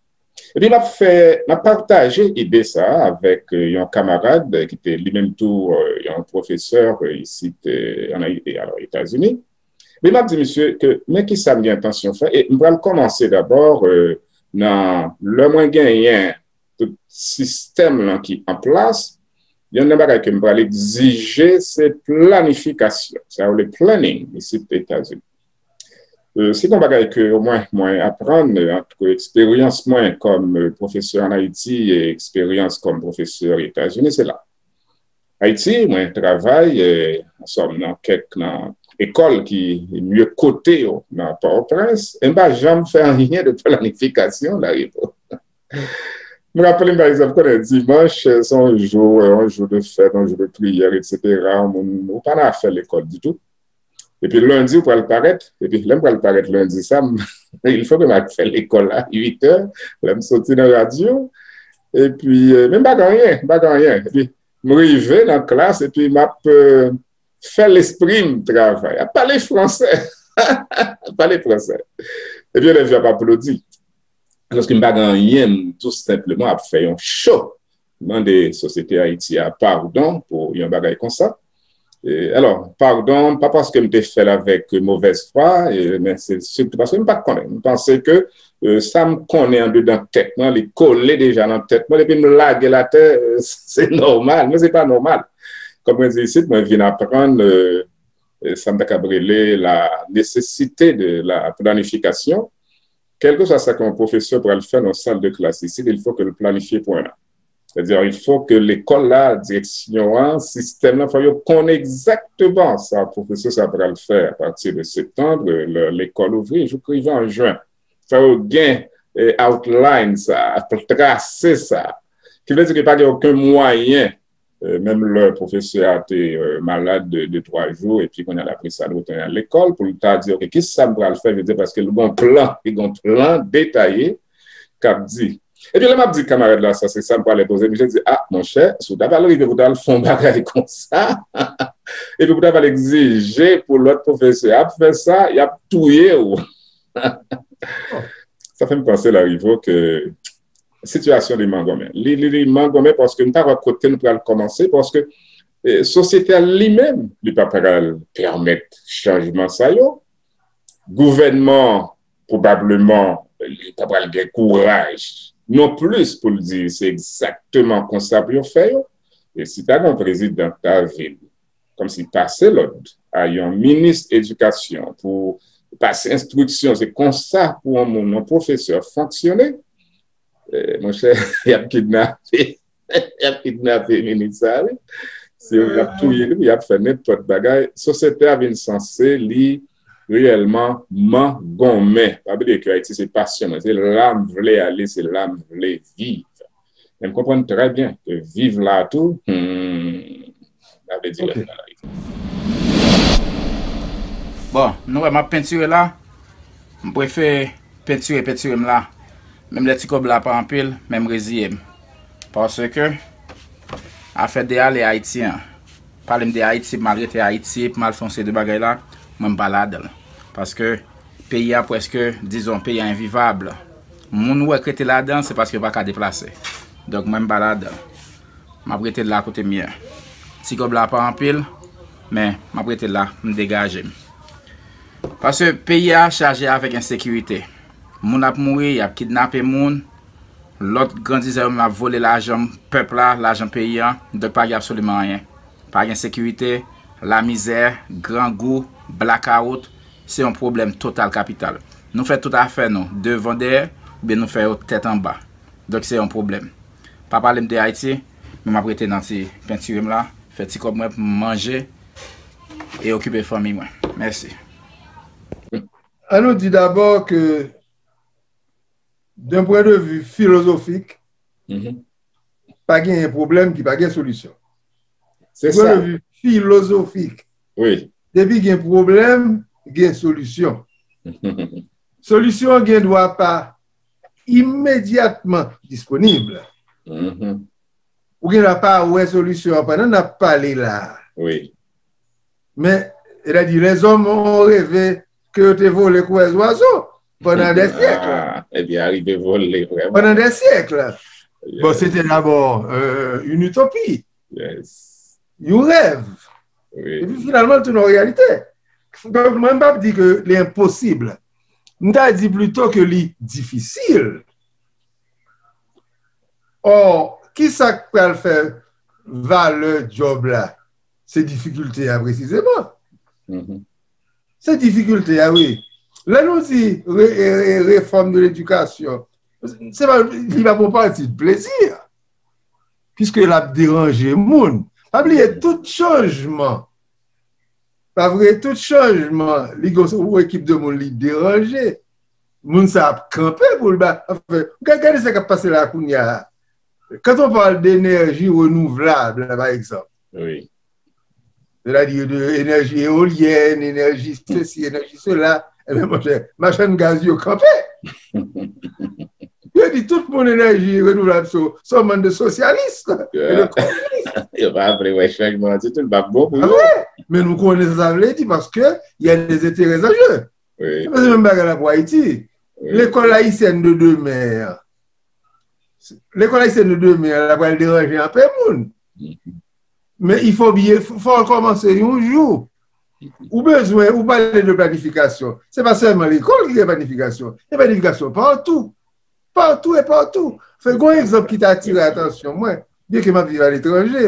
Epi m ap fè, m ap pataje ide sa a avèk yon kamarad ki te li menm tou yon pwofesè isit, an Ayiti, alò, Etazini. Epi m ap di misye ke men kisa m gen entansyon fè, e m pral kòmanse dabò nan lè mwen genyen tout sistèm lan ki an plas, youn nan bagay ke m pral egzije, se planifikasyon. Sa yo rele planning isit Etazini. Se yon bagay ke omwen mwen aprann ant eksperyans mwen kòm pwofesè an Ayiti e eksperyans kòm pwofesè Etazini, se la. Ayiti, mwen travay, an sòm, nan kèk nan ekòl ki mye kote yo nan Pòtoprens, e m pa janm fè anyen de planifikasyon, Larifò. M raple m, pa egzanp, konnen dimanch, se yon jou, yon jou de fèt, yon jou de priyè, etsetera. Moun, ou pa nan afè lekòl ditou. Epi lendi, ou pral parèt. Epi lè m pral parèt lendi sa, m, il fo ke m al fè lekòl a uit è, lè m soti nan radyo. Epi, men m pa gen anyen, m pa gen anyen. Epi, m rive nan klas, epi m ap fè lespri m travay. Ap pale fransè. Ap pale fransè. Epi elèv yo ap aplodi. Alòske m pa gen anyen, m tou senpleman ap fè yon cho. Mande sosyete Ayiti a padon pou yon bagay konsa. E, alò, padon, pa paske m te fè l avèk movèz fwa, e, men se sitou paske m pa t konnen. M panse ke, e, sa m konnen andedan tèt mwen, li kole deja nan tèt mwen, epi m lage l atè, e, se nòmal, men se pa nòmal. Kòm mwen di isit, mwen vin aprann, e, e, sa m ta kab rele la nécessité de la planification. Kèlkeswa sa ke yon pwofesè pral fè nan sal de klas isit, il faut que l planifye pwen an. Sètadi, il faut que lekòl la, direksyon an, sistèm nan, fò yo konnen egzakteman sa pwofesè sa pral fè apati de septanm, lè lekòl ouvri, jouk rive an jen. Fò yo gen, e, outline sa, trase sa. Ki vle di ke pa gen okenn mwayen, e, menm lè pwofesè a te, e, malad de, de twa jou, epi kounye a l ap resann retounen al lekòl, pou l ta di, "Ok, kisa m pral fè jodi a?" Paske l gen yon plan, li gen yon plan detaye k ap di. Epi lè m ap di kamarad la sa, se sa m pral enpoze, misye di, "A, monchè, si w ta pral rive pou w ta al fè yon bagay konsa, epi pou w ta pral egzije pou lòt pwofesè ap fè sa, y ap touye w." Sa fè m panse, Larivò, ke sitiyasyon li mangonmen. Li, li, li mangonmen paske nou pa wè kote nou pral kòmanse, paske, e, sosyete a li menm, li pa pral pèmèt chanjman sa yo. Gouvènman, pwobableman, li pa pral gen kouraj non plis pou l di se egzakteman konsa pou yo fè yo. E si ta gen yon prezidan k ta vin kòmsi pase lòd a yon minis edikasyon pou pase enstriksyon, se konsa pou yon moun, yon pwofesè fonksyone, e, monchè, y ap kidnape, y ap kidnape minis sa, wi. Si y ap touye li, y ap fè nenpòt bagay, sosyete a vin sanse li reyèlman mangonmen. Pa bliye ke Ayiti se pasyon mwen, se la m vle ale, se la m vle viv. Men m konprann trè byen ke viv la tou, hmm, sa vle di lè nan lari. Bon, nou wè m ap pentire la. M prefere pentire, pentire m la. Menm lè ti kòb la pa anpil, men m reziye m. Paske afè de ale Ayiti an, pale m de Ayiti, pou m al rete Ayiti, pou m al fè yon seri de bagay la, mwen m pa ladan l. Paske peyi a prèske, dizon, peyi a envivab. Moun ou wè k rete ladan, se paske yo pa ka deplase. Donk mwen m pa ladan. M ap rete la kote m ye. Ti kòb la pa anpil, men m ap rete la, m degaje m. Paske peyi a chaje avèk ensekirite. Moun ap mouri, y ap kidnape moun. Lòt grandizè yo menm ap vole lajan pèp la, lajan peyi a. Donk pa gen absoliman anyen. Pa gen sekirite, lamizè, grangou, blakawout, se yon pwoblèm total kapital. Nou fè tout afè nou devan dèyè, oubyen nou fè yo tèt anba. Donk se yon pwoblèm. Pa pale m de Ayiti, men m ap rete nan ti pentire m la, fè ti kòb mwen pou m manje e okipe fanmi mwen. Mèsi. An nou di dabò ke d'un point de vue philosophique, pa genyen pwoblèm ki pa gen solisyon. Se sa. Filozofik. Wi. Depi gen pwoblèm, gen solisyon. Solisyon an gen dwa pa imedyatman disponib. Ou gen dwa pa wè solisyon an pandan n ap pale la. Wi. Men, c'est-à-dire, les hommes ont rêvé que yo te vole kou zwazo pendant des siècles. Ah, ebyen, arive vole, vrèman. Pendant des siècles. Bon, c'était d'abord euh, une utopie, Yes. yon rèv. Wi. Epi finalman, l tounen an reyalite. Donk, mwen, m p ap di ke li enposib. M ta di plito ke li difisil. Or, ki sa k pral fè valè djòb la? Se difikilte a presizeman. Se difikilte a, wi. Lè nou di re, re, refòm de ledikasyon, se pa, li pa pou pati de plezi, piske l ap deranje moun. Pa bliye, tout chanjman, pa vre, tout chanjman, li gen yon ekip de moun li deranje. Moun sa ap kanpe pou l ba, anfen, gade, gade sa k ap pase la kounye a. Quand on parle d'énergie renouvelable, par exemple, Wi. c'est-à-dire de énergie éolienne, énergie ceci, énergie cela, eh bien, mon cher, machann gaz yo kanpe. Yo di tout moun énergie renouvelable, so, so bann de sosyalis e de kominis. Yo pa vle wè chanjman an ditou, l p ap bon pou yo. Vre, men nou konnen sa sa vle di, paske y a des intérêts en jeu. Wi. Se menm bagay la pou Ayiti. L'école haïtienne de demain, l'école haïtienne de demain, la pral deranje anpil moun. Men il faut bien, faut kòmanse yon jou. Ou bezwen, ou pale de planifikasyon. Se pa sèlman lekòl ki gen planifikasyon. Gen planifikasyon patou. Patou e patou. Fè gon egzanp ki ta atire atansyon mwen, byen ke m ap viv aletranje.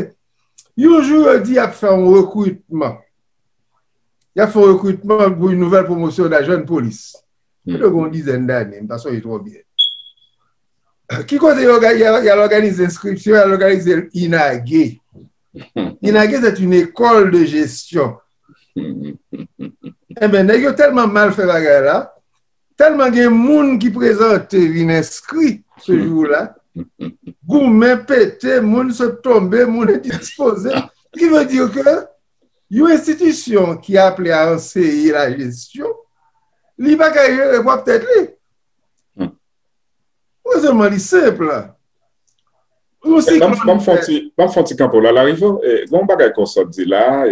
Yon jou yo di y ap fè yon rekritman. Y ap fè yon rekritman pou yon nouvèl pwomosyon de la jèn polis. Yo gen yon dizèn dane, m pa sonje twò byen. Ki kote yo y al òganize enskripsyon, y al òganize inage. Inage, c'est une école de gestion. Enben, nèg yo tèlman mal fè bagay la, tèlman gen moun ki prezante vin enskri se jou la, goumen pete, moun sot tonbe, moun endispoze. Ki vle di ke yon enstitisyon ki aple a anseye lajesyon, li pa ka jere pwòp tèt li. Rezonman li senp. Ban m fè yon ti kanpe la, Larivo. Gen yon bagay ke w sot di la,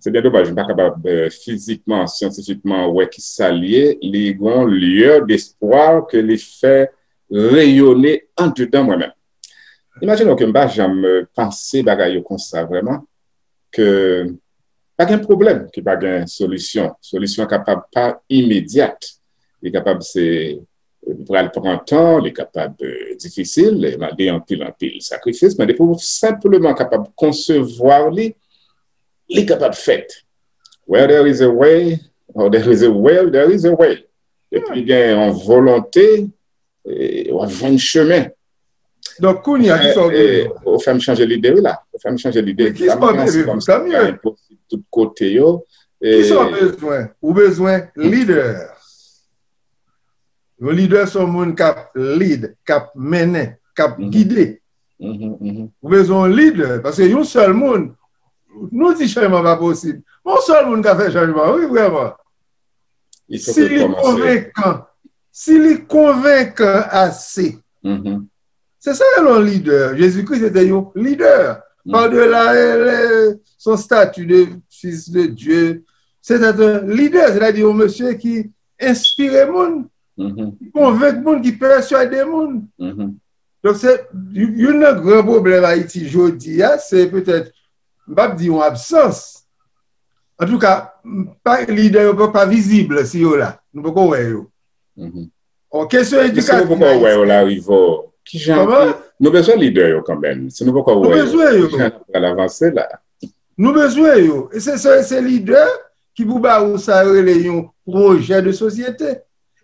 se byen domaj, m pa kapab fizikman, syantifikman wè ki sa l ye. Li gen yon lueur d'espoir ke li fè reyone andedan mwen menm. Imajine w ke m pa janm panse bagay yo konsa vrèman, ke pa gen pwoblèm ki pa gen solisyon. Solisyon an kapab pa imedyat. Li kapab se pral pran tan, li kapab difisil, li mande anpil anpil sakrifis, men depi w senpleman kapab konsevwa li, li kapab fèt. Where there is a way, or there is a will, there is a way. Depi gen yon volonte, w ap jwenn chemen. Donk, kounye a, kisa w bezwen? Ou fè m chanje lide, wi, la. Ou fè m chanje lide. Kisa w bezwen? Tanmye. Tout kote yo. Kisa w bezwen? Ou bezwen lidè. Yon lidè se yon moun k ap lead, k ap mennen, k ap gide. Ou bezwen yon lidè, paske yon sèl moun, nou di chanjman pa posib. Men yon sèl moun ka fè chanjman, wi, vrèman. Si li konvenkan, si li konvenkan ase. Se sa yo rele yon lidè. Jezikri se te yon lidè. Padela, se yon stati de fis de Dye. Se te yon lidè, sètadi yon mesye ki enspire moun, ki konvenk moun, ki pèswade moun. Donk, se youn nan gran pwoblèm Ayiti jodi a, se petèt, m p ap di yon absans. Antouka, lidè yo pa vizib si yo la. Nou poko wè yo. Kesyon edikatif. Si nou poko wè yo, Larivò, kijan nou bezwen lidè yo kanmenm. Si nou poko wè yo, kijan n ap pral avanse la? Nou bezwen yo. Se lidè ki pou ba ou sa yo rele yon pwojè de sosyete.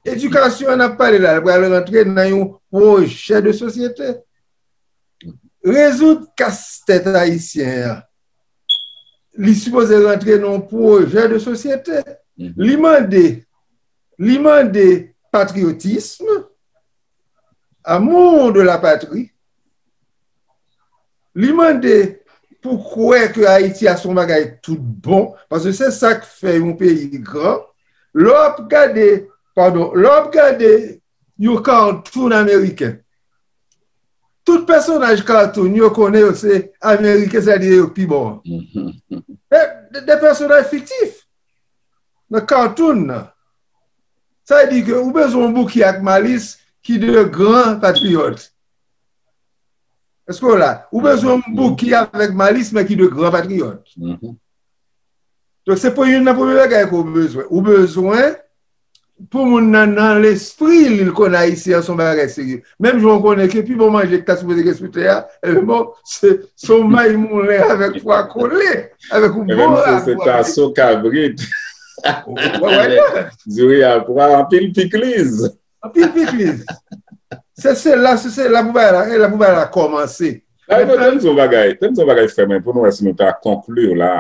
Edikasyon an ap pale la, pral rantre nan yon pwojè de sosyete. Rezoud kastèt ayisyen an, li sipoze rantre nan yon pwojè de sosyete. Li mande, li mande patriyotism, amour de la patrie. Li mande pou kwè ke Ayiti a se yon bagay tout bon, paske se sa k fè yon peyi gran. Lè w ap gade, padon, lè w ap gade yon cartoon ameriken, tout pèsonaj cartoon yo konnen yo se ameriken, sètadi yo pi bon. De pèsonaj fiktif nan cartoon nan. Sa vle di ke ou bezwen yon Bouki ak Malis ki de gran patriyòt. Èske w la? Ou bezwen yon Bouki avèk Malis, men ki de gran patriyòt. Donk, se pou youn nan premye bagay ke ou bezwen. Ou bezwen pou moun nan, nan lespri li, l konn Ayisyen an se yon bagay serye. Menm jan w konnen ke pi bon manje ki ta sipoze gen sou tè a, e bon, se, se yon may moulen avèk pwa kole, avèk yon bon ragway. Se taso kabrit. Diri a pwa, anpil pikliz. Anpil pikliz. Se, se la, se, se la pou bagay la, e la pou bagay la kòmanse. Tèm se yon bagay, tèm se yon bagay, frè mwen, pou nou wè si nou ta konkli la.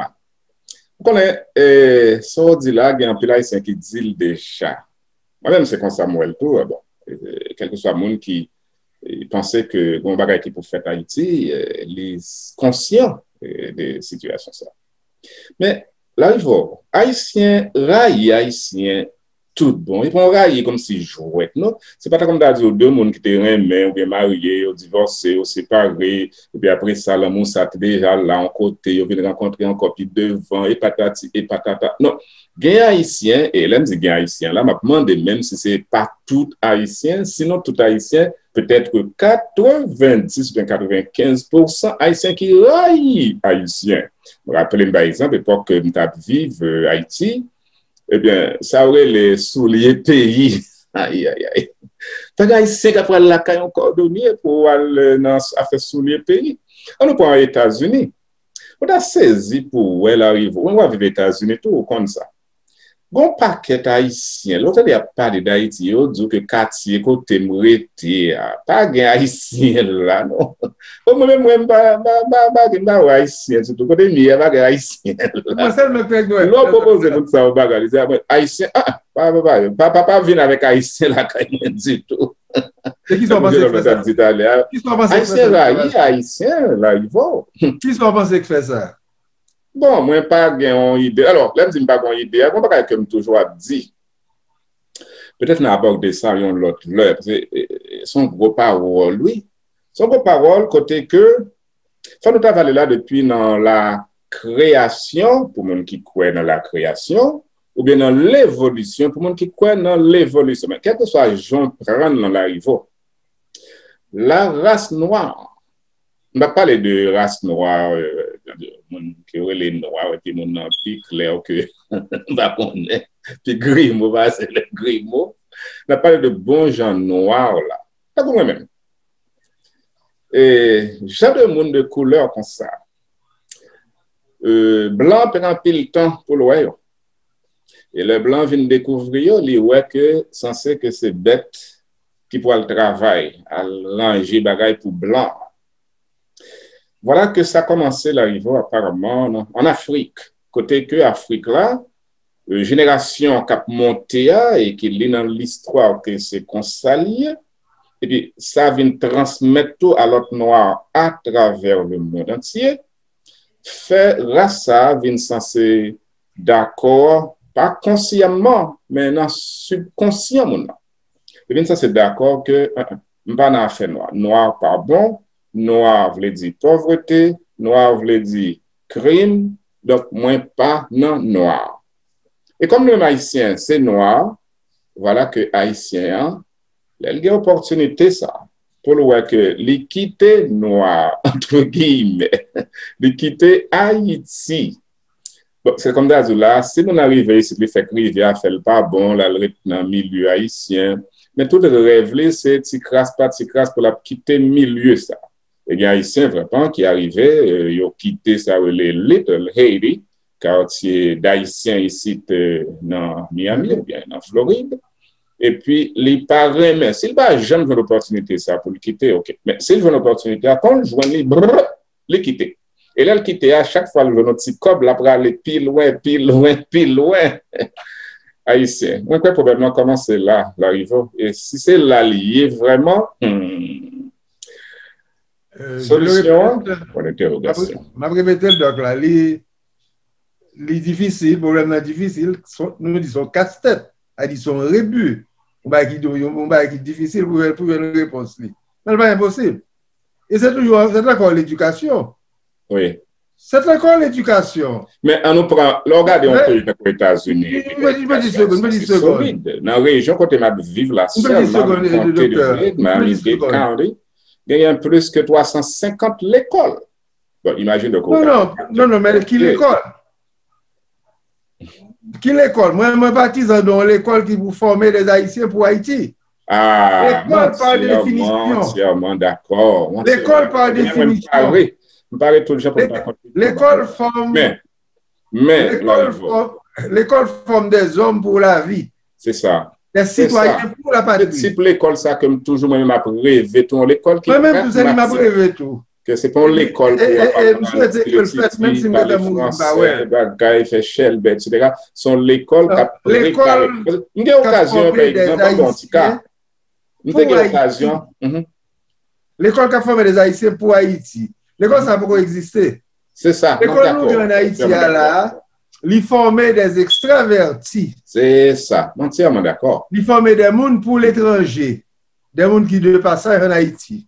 Ou konnen, e, sa w di la, gen anpil Ayisyen ki di l deja. Mwen menm, se konsa m wè l tou, bon, e, kèlkeswa moun ki, e, panse ke gen yon bagay ki pou fèt Ayiti, e, li konsyan, e, de sitiyasyon sa. Men, Larivò, Ayisyen rayi Ayisyen tout bon. E pa yon rayi kòmsi jwèt, non. Se pa tankou m ta di w de moun ki te renmen, oubyen marye, yo divòse, yo separe, epi apre sa, lanmou sa te deja la yon kote, yo vin rankontre ankò pi devan, e patati, e patata. Non. Gen Ayisyen, e lè m di gen Ayisyen la, m ap mande menm si se pa tout Ayisyen, sinon tout Ayisyen, petèt katrevendis oubyen katrevenkenz pousan Ayisyen ki rayi Ayisyen. M raple m, pa egzanp, epòk ke m t ap viv, e, Ayiti, ebyen, sa yo rele soulye peyi. Ayayay. Pa gen Ayisyen k ap pral lakay yon kòdonye pou al, e, nan afè soulye peyi. Ann nou pran Etazini. Ou ta sezi pou w wè Larivò. Ou w ap viv Etazini tou, ou konn sa. Gon pakèt Ayisyen, lè w tande y ap pale d Ayiti, yo di w ke katye kote m rete a, pa gen Ayisyen la, non. Bon, mwen menm, mwen, m pa, m pa, m pa, m pa, m pa wè Ayisyen ditou. Kote m ye a, pa gen Ayisyen la. Lè w pwopoze moun sa yon bagay, li di, "A, mwen, Ayisyen, a, pa, pa, pa, pa, pa, pa vin avèk Ayisyen lakay mwen ditou." Se kisa w panse k fè sa? Ayisyen rayi Ayisyen, Larivò. Kisa w panse k fè sa? Bon, mwen pa gen yon ide. Alò, lè m di m pa gen yon ide, a, gon bagay ke m toujou ap di. Petèt n a abòde sa yon lòt lè, paske, e, e, se yon gwo pawòl, wi. Se yon gwo pawòl kote ke, fò nou ta pale la depi nan la kreyasyon, pou moun ki kwè nan la kreyasyon, oubyen nan levolisyon, pou moun ki kwè nan levolisyon. Men kèlkeswa jan w pran l nan Larivò, la race noire, m p ap pale de ras nwa, e, de moun ke yo rele nwa, epi moun nan pi klè ke m pa konnen, pi grimo pase lòt grimo. N ap pale de bon jan nwa la. Tankou mwen menm. E, jan de moun de koulè konsa, e, blan pran anpil tan pou l wè yo. E lè blan vin dekouvri yo, li wè ke sanse ke se bèt ki pral travay, al ranje bagay pou blan. Vwala ke sa kòmanse, Larivo, aparamman, an Afrik, kote ke Afrik la, jenerasyon k ap monte a, e ki li nan listwa ke se konsa li ye, epi sa vin transmèt tou a lòt nwa atravè lemonn antye, fè ras sa a vin sanse dakò, pa konsyèman, men nan sibkonsyan moun nan. Li vin sanse dakò ke, uh-uh, m pa nan afè nwa. Nwa pa bon, nwa vle di pòvrete, nwa vle di krim, donk mwen pa nan nwa. E kòm nou menm Ayisyen, se nwa, vwala ke Ayisyen an, lè l gen opòtinite sa, pou l wè ke li kite nwa, entre guillemets, li kite Ayiti. Bon, se kòm ta di w la, si moun nan rive isit, li fèk rive, afè l pa bon, l al ret nan milye ayisyen, men tout rèv li, se ti kras pa ti kras pou l ap kite milye sa. E gen Ayisyen vrèman ki arive, eh, yo kite sa yo rele Little Haiti, katye dayisyen isit, eh, nan Miami oubyen nan Florid. Epi li pa renmen, si l pa janm jwenn opòtinite sa pou l kite, oke. Men si l jwenn opòtinite a, kon l jwenn li, brrr, li kite. E lè l kite a, chak fwa l jwenn yon ti kòb, l ap rale pi lwen, pi lwen, pi lwen. Ayisyen, mwen kwè pwoblèm nan kòmanse la, Larivo. E si se la l ye vrèman, hmm, solisyon an, pwen dentèwogasyon. M ap repete l, Dòk, la, li, li difisil, pwoblèm nan difisil, nou di se yon kastèt, a di se yon rebi, yon bagay ki, yon, yon bagay ki difisil pou, pou jwenn repons li. Men l pa enposib. E se toujou, se ankò ledikasyon. Wi. Se ankò ledikasyon. Men an nou pran, lè w gade yon peyi tankou Etazini, ledikasyon se solid. Nan rejyon kote m ap viv la, sèlman nan konte de Dade, Miami-Dade County, genyen plis ke twa san senkant lekòl. Bon, imajine w. Non, non, non, non, men ki lekòl? Ki lekòl? Mwen, mwen patizan de yon lekòl ki pou fòme de Ayisyen pou Ayiti. Ah, lekòl pa definisyon. Antyèman dakò. Lekòl pa definisyon. M pare tout jan pou m ta kontribye. Lekòl fòm. Men, men, lekòl fòm, lekòl fòm des hommes pour la vie. Se sa. Des citoyens pour la patrie. Se tip lekòl sa ke m toujou, mwen menm, ap reve tou, yon lekòl ki pragmatik. Mwen menm tou, se li m ap reve tou. Ke se pa yon lekòl pou y ap aprann ti lekti, pale fransè, bagay, fè chèlbè, etsetera. Se yon lekòl k ap prepare. M gen okazyon, pa egzanp, m ba w yon ti ka. M te gen okazyon. Lekòl k ap fòme de Ayisyen pou Ayiti. Lekòl sa poko egziste. Se sa, m dakò. Lekòl nou gen ann Ayiti a la, li fòme de ekstravèti. Se sa, m antyèman dakò. Li fòme de moun pou letranje, de moun ki de pasaj ann Ayiti.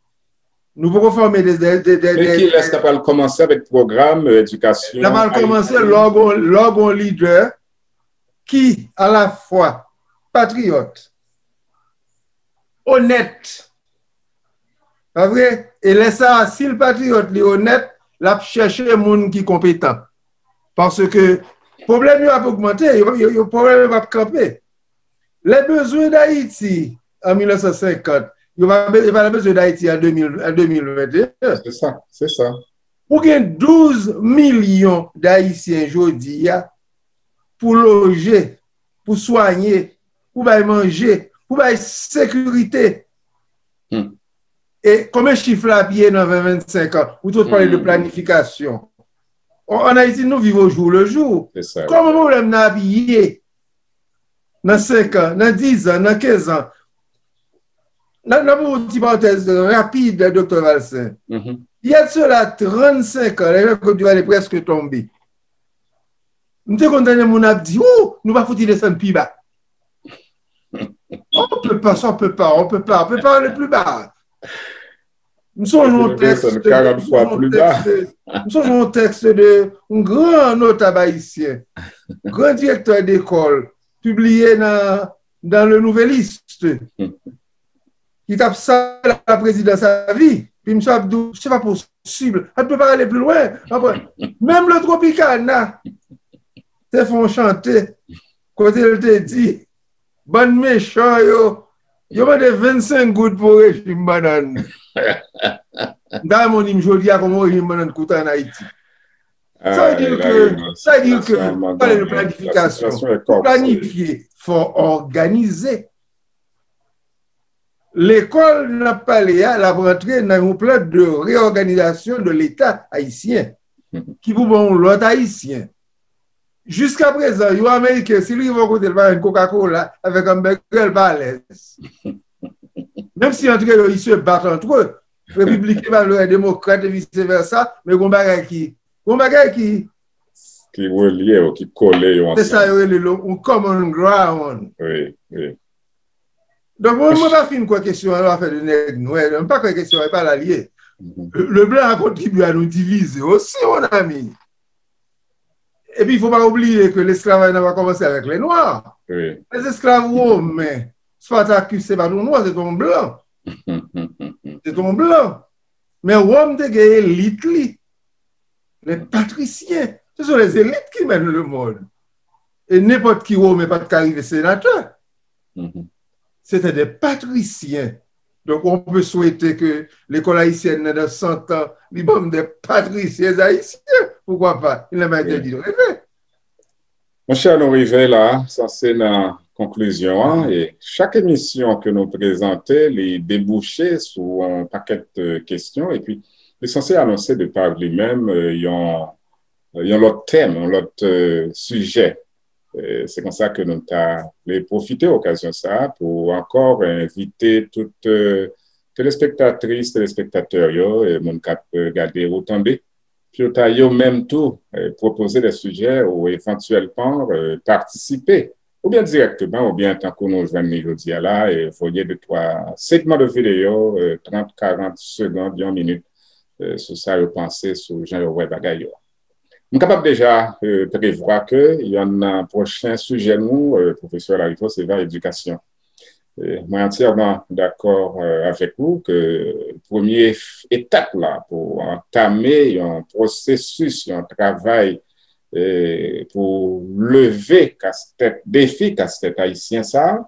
Nou poko fòme de, de, de, de, de. Men kilès k ap al kòmanse avèk pwogram, euh, edikasyon ayisyen? N ap al kòmanse lè w gon, lè w gon lidè ki alafwa patriyòt, onèt. Pa vre? E lè sa a, si l patriyòt, li onèt, l ap chèche moun ki konpetan. Paske pwoblèm yo ap ogmante, yo, yo, yo, pwoblèm yo p ap kanpe. Les besoins d'Haïti en mil neuf cent cinquante, yo pa, yo pa nan bezwen Dayiti an de mil, an de mil venteyen. Se sa, se sa. Ou gen douz milyon Dayisyen jodi a pou loje, pou swanye, pou bay manje, pou bay sekirite. Hmm. E konbyen chif la ap ye nan ven, vennsenk an? Ou tout pale de planifikasyon. An, an Ayiti, nou viv au jour le jour. Se sa. Kòman pwoblèm nan ap ye nan senk an, nan diz an, nan kenz an? Nan, nan pou yon ti parantèz rapid, Doktè Valcin. Mhm. Il y a de cela trannsenk an, lè Jean-Claude Duvalier prèske tonbe. M te konn tande moun ap di, ou, nou pa fouti desann pi ba. On peut pas, on peut pas, on peut pas, on peut pas aller plus bas. M sonje yon tèks, m sonje yon tèks de yon gran notab ayisyen, gran direktè dekòl, pibliye nan, dans Le Nouvelliste. Ki t ap sal la prezidans a vi. Pi misye ap di w, c'est pas possible. On ne peut pas aller plus loin. Menm le Tropicana te fè yon chante kote l te di, bann mechan yo, yo mande vennsenk goud pou yon rejim bannann. M ta renmen w di m jodi a kòman yon rejim bannann koute ann Ayiti. Sa vle di ke, sa vle di ke, pale de planifikasyon. Pou planifye, fò òganize. Lekòl n ap pale a, l ap rantre nan yon plan de réorganisation de l'État haïtien, ki pou ban yon lòt Ayisyen. Jiska prezan, yon Ameriken, si l rive yon kote, l pa jwenn Coca-Cola avèk hamburger, l pa alèz. Menm si antre yo, ils se battent entre eux, repibliken pa vle wè demokrat e vice versa, men gon bagay ki, gon bagay ki, ki relye yo, ki kole yo se sa ansanm. Yo rele lo, un common ground. Wi, wi. Donk, mwen, mwen pa fin kwè kesyon an afè de nèg nwè. Mwen pa kwè kesyon an, e pa la l ye. Mhm. Le, le blanc a contribué à nous diviser aussi, mon ami. Et puis, il faut pas oublier que l'esclavage n'a pas commencé avec les Noirs. Wi. Les esclaves romains, Spartacus, se pa t yon nwa, se t yon blan. Se t yon blan. Men Wòm te gen elit li. Les patriciens. Ce sont les élites qui mènent le monde. Et n'importe qui Romain pa t ka rive sénateur. Mhm. C'était des patriciens. Donc, on peut souhaiter que l'école haïtienne, dans cent ans, li ban m des patriciens haïtiens. Pourquoi pas? Il n'est pas interdit de rêver. Monchè, nou rive la, sa se nan konklizyon an, e chak emisyon ke nou prezante, li debouche sou yon pakèt, euh, kesyon, epi li sanse anonse de pa li menm, euh, yon, yon lòt tèm, yon lòt, euh, sijè. Euh, se konsa ke nou ta vle pwofite okazyon sa a pou ankò envite tout, euh, telespektatris, telespektatè yo, e moun k ap, euh, gade ou tande, pou yo ta yo menm tou, euh, pwopoze de sijè ou evantyèlman, euh, patisipe, oubyen dirèkteman, oubyen tankou nou jwenn li jodi a la, e voye de twa segman de videyo, euh, trant, karant segonn, yon minit, euh, sou sa yo panse, sou jan yo wè bagay yo. M kapab deja, euh, prevwa ke yonn nan pwochen sijè nou, euh, pwofesè Larifo, se va edikasyon. Euh, mwen antyèman dakò, euh, avèk ou ke premye etap la pou antame yon pwosesis, yon travay, euh, pou leve kastèt, defi kastèt ayisyen sa a,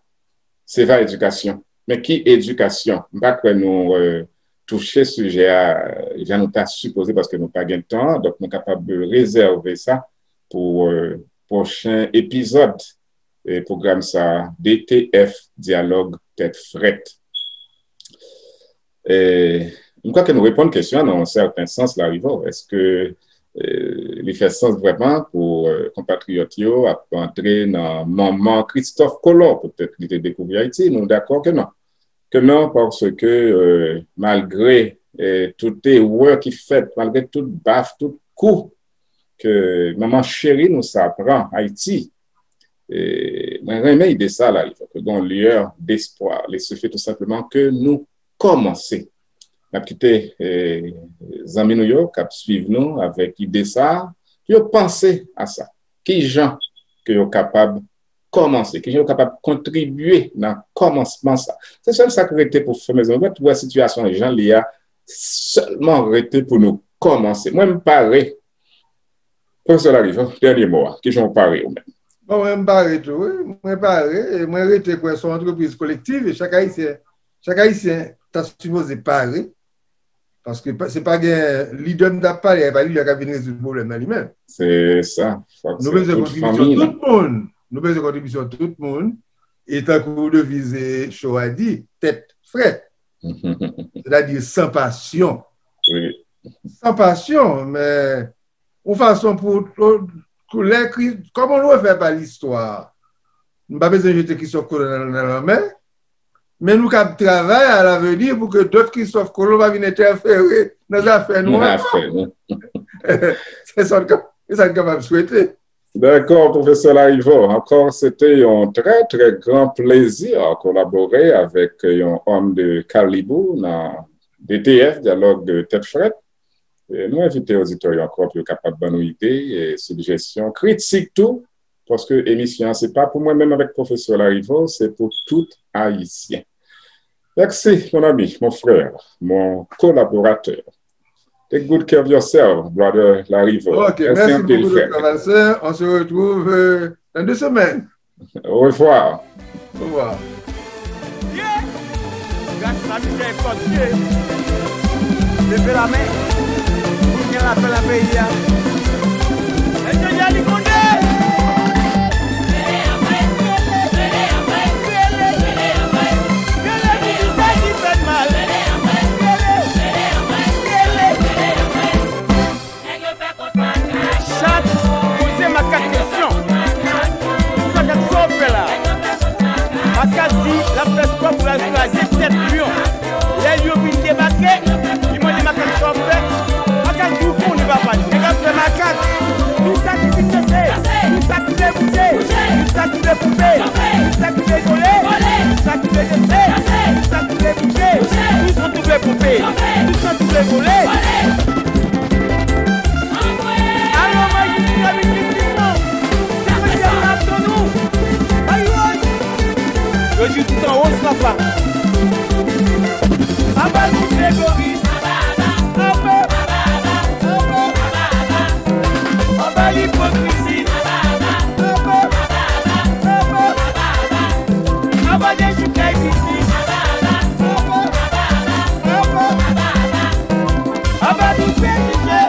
se va edikasyon. Men ki edikasyon? M pa kwè nou, euh, touche sijè a, euh, jan nou ta sipoze paske nou pa gen tan, donk nou kapab rezève sa pou, euh, pwochen epizòd, euh, pwogram sa a, D T F, Dyalòg Tèt Frèt. E, m kwè ke nou reponn kesyon an nan yon sèten sans, Larifo. Èske, euh, li fè sans vrèman pou, euh, konpatriyòt yo ap antre nan manman Kristòf Kolon? Poutèt li te dekouvri Ayiti, nou dakò ke non. Ke non, paske, euh, malgre, euh, tout erè ki fèt, malgre tout baf, tout kou ke manman cheri nou sa pran Ayiti, e, mwen renmen ide sa la, il faut que gen yon lueur d'espoir. Il suffit tout simplement que nou kòmanse. N ap kite, eh, zanmi nou yo k ap swiv nou avèk ide sa a, pou yo panse a sa. Ki jan ke yo kapab kòmanse? Ki jan yo kapab kontribye nan kòmansman sa? Se sèl sa k rete pou fè, mezanmi. Ou mèt wè sitiyasyon an jan li a, sèlman rete pou nou kòmanse. Mwen, m pare. Pwofesè Larifo, dènye mo a. Ki jan w pare ou menm? Bon, mwen, m pare tou, wi. Mwen pare, e mwen rete kwè se yon antrepriz kolektiv, e chak Ayisyen, chak Ayisyen ta sipoze pare, paske pa- se pa gen lidè m t ap pale, e pa lidè k ap vin rezoud pwoblèm nan li menm. Se sa. Fòk Nou se bezwen tout kontribisyon fanmi nan. Tout moun. Nou bezwen kontribisyon tout moun. E tankou deviz show a di, tèt frèt. Sètadi san pasyon. Wi. San pasyon, men yon fason pou, pou lè Kri- kòman nou fè pa listwa? Nou pa bezwen jete Kristòf Kolon nan, nan lanmè, men nou kab travay a laveni pou ke dòt Kristòf Kolon pa vin entèfere nan zafè nou Nan ankò. Afè nou. Se sa n ka- se sa n kapab swete. Dakò, pwofesè Larivot. Ankò, se te yon trè, trè gran plezi kolabore avèk yon òm de kalib ou nan D T F, Dyalòg Tèt Frèt. E nou envite oditè yo ankò pou yo kapab ban nou ide, e, sijesyon, kritik tou, paske emisyon an se pa pou mwen menm avèk pwofesè Larivot, se pou tout Ayisyen. Merci, mon ami, mon frère, mon collaborateur. Take good care of yourself, brother Larivot. Ok, merci beaucoup, docteur Valcin. On se retrouve, euh, dans deux semaines. Au revoir. Au revoir. Gras a mizèrikòd Dye, leve lamen pou gen lapè nan peyi a. Mesye Dye li konde! Rele, rele, rele, rele, rele, rele, rele, rele, rele, Vle vole. Alò, majistra, vin viktim nan. Se mesye la ap tann ou. Bay wòch. Yo di tout anwo, snap la. Aba tout egoris. Aba, aba, aba, aba, aba. Aba lipokrizi. Aba, aba, aba, aba, aba. Aba dechoukay biznis. Aba, aba, aba, aba, aba. Aba tout prejije.